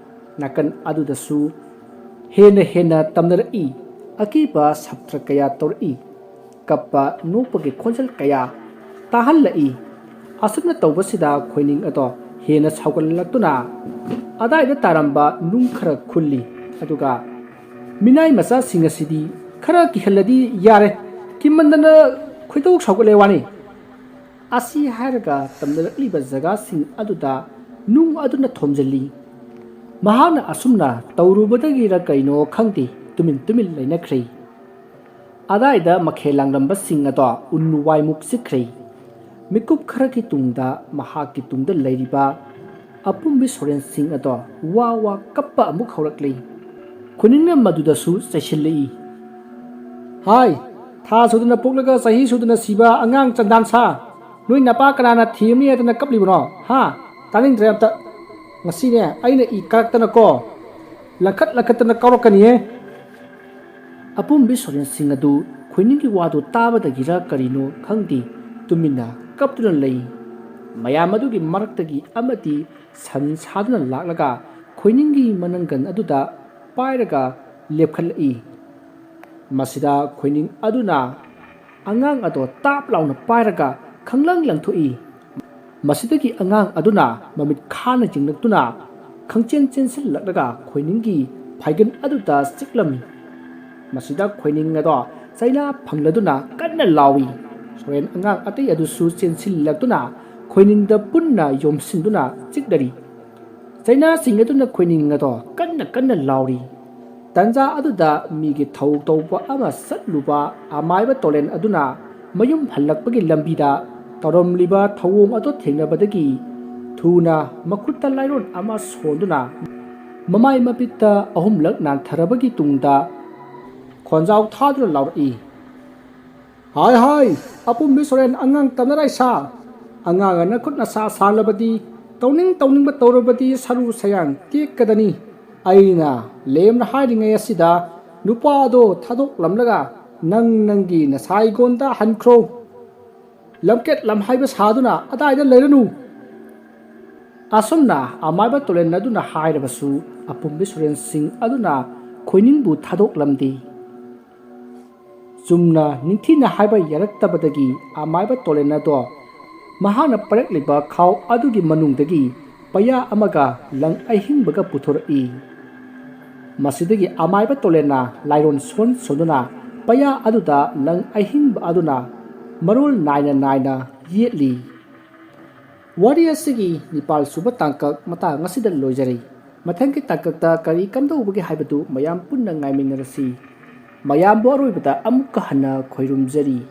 ꯅꯥꯀꯟ ꯑꯗꯨꯗꯁꯨ ꯍꯦꯟꯅ ꯍꯦꯟꯅ ꯇꯝꯅꯔꯛꯏ꯫ ꯑꯀꯤꯕ ꯁꯞꯇ꯭ꯔ ꯀꯌꯥ ꯇꯧꯔꯛꯏ꯫ ꯀꯞꯄ ꯅꯣꯛꯄꯒꯤ ꯈꯣꯟꯖꯦꯜ ꯀꯌꯥ ꯇꯥꯍꯜꯂꯛꯏ꯫ ꯑꯁꯨꯝꯅ ꯇꯧꯕꯁꯤꯗ ꯈꯣꯏꯅꯤꯡ ꯑꯗꯣ ꯍꯦꯟꯅ ꯁꯥꯎꯒꯠꯂꯛꯇꯨꯅ ꯑꯗꯥꯏꯗ ꯇꯥꯔꯝꯕ ꯅꯨꯡ ꯈꯔ ꯈꯨꯜꯂꯤ꯫ ꯑꯗꯨꯒ "ꯃꯤꯅꯥꯏ ꯃꯆꯥꯁꯤꯡ ꯑꯁꯤꯗꯤ ꯈꯔ ꯀꯤꯍꯜꯂꯗꯤ ꯌꯥꯔꯦ, ꯀꯤꯃꯟꯗꯅ ꯈꯣꯏꯗꯧ ꯁꯥꯎꯒꯠꯂꯦ ꯋꯥꯅꯤ"꯫ ꯑꯁꯤ ꯍꯥꯏꯔꯒ ꯇꯝꯅꯔꯛꯂꯤꯕ ꯖꯒꯥꯁꯤꯡ ꯑꯗꯨꯗ ꯅꯨꯡ ꯑꯗꯨꯅ ꯊꯣꯝꯖꯤꯜꯂꯤ꯫ ꯃꯍꯥꯛꯅ ꯑꯁꯨꯝꯅ ꯇꯧꯔꯨꯕꯗꯒꯤꯔ ꯀꯩꯅꯣ ꯈꯪꯗꯦ, ꯇꯨꯃꯤꯟ ꯇꯨꯃꯤꯟ ꯂꯩꯅꯈ꯭ꯔꯦ꯫ ꯑꯗꯥꯏꯗ ꯃꯈꯦꯜ ꯂꯥꯡꯂꯝꯕꯁꯤꯡ ꯑꯗꯣ ꯎꯟ ꯋꯥꯏꯃꯨꯛ ꯆꯤꯛꯈ꯭ꯔꯦ꯫ ꯃꯤꯀꯨꯞ ꯈꯔꯒꯤ ꯇꯨꯡꯗ ꯃꯍꯥꯛꯀꯤ ꯇꯨꯡꯗ ꯂꯩꯔꯤꯕ ꯑꯄꯨꯝꯕꯤ ꯁꯣꯔꯦꯟꯁꯤꯡ ꯑꯗꯣ ꯋꯥ ꯋꯥ ꯀꯞꯄ ꯑꯃꯨꯛ ꯍꯧꯔꯛꯂꯤ꯫ ꯈꯨꯅꯤꯡꯅ ꯃꯗꯨꯗꯁꯨ ꯆꯩꯁꯤꯜꯂꯛꯏ꯫ "ꯍꯥꯏ, ꯊꯥ ꯁꯨꯗꯅ ꯄꯣꯛꯂꯒ ꯆꯍꯤ ꯁꯨꯗꯅ ꯁꯤꯕ ꯑꯉꯥꯡ ꯆꯟꯗꯥꯟ ꯁꯥ, ꯅꯣꯏ ꯅꯄꯥ ꯀꯅꯥꯅ ꯊꯤꯔꯝꯃꯤ ꯍꯥꯏꯗꯅ ꯀꯞꯂꯤꯕꯅꯣ, ꯍꯥ? ꯇꯥꯅꯤꯡꯗ꯭ꯔꯦ ꯑꯝꯇ꯫ ꯉꯁꯤꯅꯦ ꯑꯩꯅ ꯏ ꯀꯥꯔꯛꯇꯅꯀꯣ, ꯂꯪꯈꯠ ꯂꯪꯈꯠꯇꯅ ꯀꯥꯎꯔꯛꯀꯅꯤꯍꯦ"꯫ ꯑꯄꯨꯝꯕꯤ ꯁꯣꯔꯦꯟꯁꯤꯡ ꯑꯗꯨ ꯈꯣꯏꯅꯤꯡꯒꯤ ꯋꯥꯗꯨ ꯇꯥꯕꯗꯒꯤꯔ ꯀꯔꯤꯅꯣ ꯈꯪꯗꯦ, ꯇꯨꯃꯤꯟꯅ ꯀꯞꯇꯨꯅ ꯂꯩ꯫ ꯃꯌꯥꯝ ꯑꯗꯨꯒꯤ ꯃꯔꯛꯇꯒꯤ ꯑꯃꯗꯤ ꯁꯟ ꯁꯥꯗꯨꯅ ꯂꯥꯛꯂꯒ ꯈꯣꯏꯅꯤꯡꯒꯤ ꯃꯅꯪꯒꯟ ꯑꯗꯨꯗ ꯄꯥꯏꯔꯒ ꯂꯦꯞꯈꯠꯂꯛꯏ꯫ ꯃꯁꯤꯗ ꯈꯣꯏꯅꯤꯡ ꯑꯗꯨꯅ ꯑꯉꯥꯡ ꯑꯗꯣ ꯇꯥꯞ ꯂꯥꯎꯅ ꯄꯥꯏꯔꯒ ꯈꯪꯂꯪ ꯂꯪꯊꯣꯛꯏ꯫ ꯃꯁꯤꯗꯒꯤ ꯑꯉꯥꯡ ꯑꯗꯨꯅ ꯃꯃꯤꯠ ꯈꯥꯅ ꯌꯦꯡꯂꯛꯇꯨꯅ ꯈꯪꯆꯦꯟ ꯆꯦꯟꯁꯤꯜꯂꯛꯂꯒ ꯈꯣꯏꯅꯤꯡꯒꯤ ꯐꯥꯏꯒꯟ ꯑꯗꯨꯗ ꯆꯤꯛꯂꯝꯃꯤ꯫ ꯃꯁꯤꯗ ꯈꯣꯏꯅꯤꯡ ꯑꯗꯣ ꯆꯩꯅꯥ ꯐꯪꯂꯗꯨꯅ ꯀꯟꯅ ꯂꯥꯎꯏ꯫ ꯁꯣꯔꯦꯟ ꯑꯉꯥꯡ ꯑꯇꯩ ꯑꯗꯨꯁꯨ ꯆꯦꯟꯁꯤꯜꯂꯛꯇꯨꯅ ꯈꯣꯏꯅꯤꯡꯗ ꯄꯨꯟꯅ ꯌꯣꯝꯁꯤꯟꯗꯨꯅ ꯆꯤꯛꯅꯔꯤ꯫ ꯆꯩꯅꯥꯁꯤꯡ ꯑꯗꯨꯅ ꯈꯣꯏꯅꯤꯡ ꯑꯗꯣ ꯀꯟꯅ ꯀꯟꯅ ꯂꯥꯎꯔꯤ꯫ ꯇꯟꯖꯥ ꯑꯗꯨꯗ ꯃꯤꯒꯤ ꯊꯧ ꯇꯧꯕ ꯑꯃ ꯆꯠꯂꯨꯕ ꯑꯃꯥꯏꯕ ꯇꯣꯂꯦꯟ ꯑꯗꯨꯅ ꯃꯌꯨꯝ ꯍꯜꯂꯛꯄꯒꯤ ꯂꯝꯕꯤꯗ ꯇꯧꯔꯝꯂꯤꯕ ꯊꯧꯑꯣꯡ ꯑꯗꯨ ꯊꯦꯡꯅꯕꯗꯒꯤ ꯊꯨꯅ ꯃꯈꯨꯠꯇ ꯂꯥꯏꯔꯣꯟ ꯑꯃ ꯁꯣꯟꯗꯨꯅ ꯃꯃꯥꯏ ꯃꯃꯤꯠꯇ ꯑꯍꯨꯝꯂꯛ ꯅꯥꯟꯊꯔꯕꯒꯤ ꯇꯨꯡꯗ ꯈꯣꯟꯖꯥꯎ ꯊꯥꯗꯨꯅ ꯂꯥꯎꯔꯛꯏ꯫ "ꯍꯥꯏ ꯍꯥꯏ, ꯑꯄꯨꯝꯕꯤ ꯁꯣꯔꯦꯟ ꯑꯉꯥꯡ ꯇꯝꯅꯔꯥꯏ ꯁꯥ, ꯑꯉꯥꯡ ꯑꯅ ꯈꯨꯠ ꯅꯁꯥ ꯁꯥꯜꯂꯕꯗꯤ, ꯇꯧꯅꯤꯡ ꯇꯧꯅꯤꯡꯕ ꯇꯧꯔꯕꯗꯤ ꯁꯔꯨ ꯁꯌꯥꯡ ꯇꯦꯛꯀꯗꯅꯤ꯫ ꯑꯩꯅ ꯂꯦꯝꯅ ꯍꯥꯏꯔꯤꯉꯩ ꯑꯁꯤꯗ ꯅꯨꯄꯥ ꯑꯗꯣ ꯊꯥꯗꯣꯛꯂꯝꯂꯒ ꯅꯪ ꯅꯪꯒꯤ ꯅꯁꯥꯏꯒꯣꯟꯗ ꯍꯟꯈ꯭ꯔꯣ꯫ ꯂꯝꯀꯦꯠ ꯂꯝꯍꯥꯏꯕ ꯁꯥꯗꯨꯅ ꯑꯗꯥꯏꯗ ꯂꯩꯔꯅꯨ"꯫ ꯑꯁꯨꯝꯅ ꯑꯃꯥꯏꯕ ꯇꯣꯂꯦꯟ ꯑꯗꯨꯅ ꯍꯥꯏꯔꯕꯁꯨ ꯑꯄꯨꯝꯕꯤ ꯁꯨꯔꯦꯟ ꯁꯤꯡ ꯑꯗꯨꯅ ꯈꯣꯏꯅꯤꯡꯕꯨ ꯊꯥꯗꯣꯛꯂꯝꯗꯦ꯫ ꯆꯨꯝꯅ ꯅꯤꯡꯊꯤꯅ ꯍꯥꯏꯕ ꯌꯥꯔꯛꯇꯕꯗꯒꯤ ꯑꯃꯥꯏꯕ ꯇꯣꯂꯦꯟ ꯑꯗꯣ ꯃꯍꯥꯛꯅ ꯄꯥꯏꯔꯛꯂꯤꯕ ꯈꯥꯎ ꯑꯗꯨꯒꯤ ꯃꯅꯨꯡꯗꯒꯤ ꯄꯩꯌꯥ ꯑꯃꯒ ꯂꯪ ꯑꯍꯤꯡꯕꯒ ꯄꯨꯊꯣꯔꯛꯏ꯫ ꯃꯁꯤꯗꯒꯤ ꯑꯃꯥꯏꯕ ꯇꯣꯂꯦꯟꯅ ꯂꯥꯏꯔꯣꯟ ꯁꯣꯟ ꯁꯣꯟꯗꯨꯅ ꯄꯩꯌꯥ ꯑꯗꯨꯗ ꯂꯪ ꯑꯍꯤꯡꯕ ꯑꯗꯨꯅ ꯃꯔꯣꯜ ꯅꯥꯏꯅ ꯅꯥꯏꯅ ꯌꯦꯠꯂꯤ꯫ ꯋꯥꯔꯤ ꯑꯁꯤꯒꯤ ꯅꯤꯄꯥꯜ ꯁꯨꯕ ꯇꯥꯡꯀꯛ ꯃꯇꯥꯡ ꯑꯁꯤꯗ ꯂꯣꯏꯖꯔꯦ꯫ ꯃꯊꯪꯒꯤ ꯇꯥꯡꯀꯛꯇ ꯀꯔꯤ ꯀꯝꯗꯧꯕꯒꯦ ꯍꯥꯏꯕꯗꯨ ꯃꯌꯥꯝ ꯄꯨꯟꯅ ꯉꯥꯏꯃꯤꯟꯅꯔꯁꯤ꯫ ꯃꯌꯥꯝꯕꯨ ꯑꯔꯣꯏꯕꯗ ꯑꯃꯨꯛꯀ ꯍꯟꯅ ꯈꯣꯏꯔꯨꯝꯖꯔꯤ꯫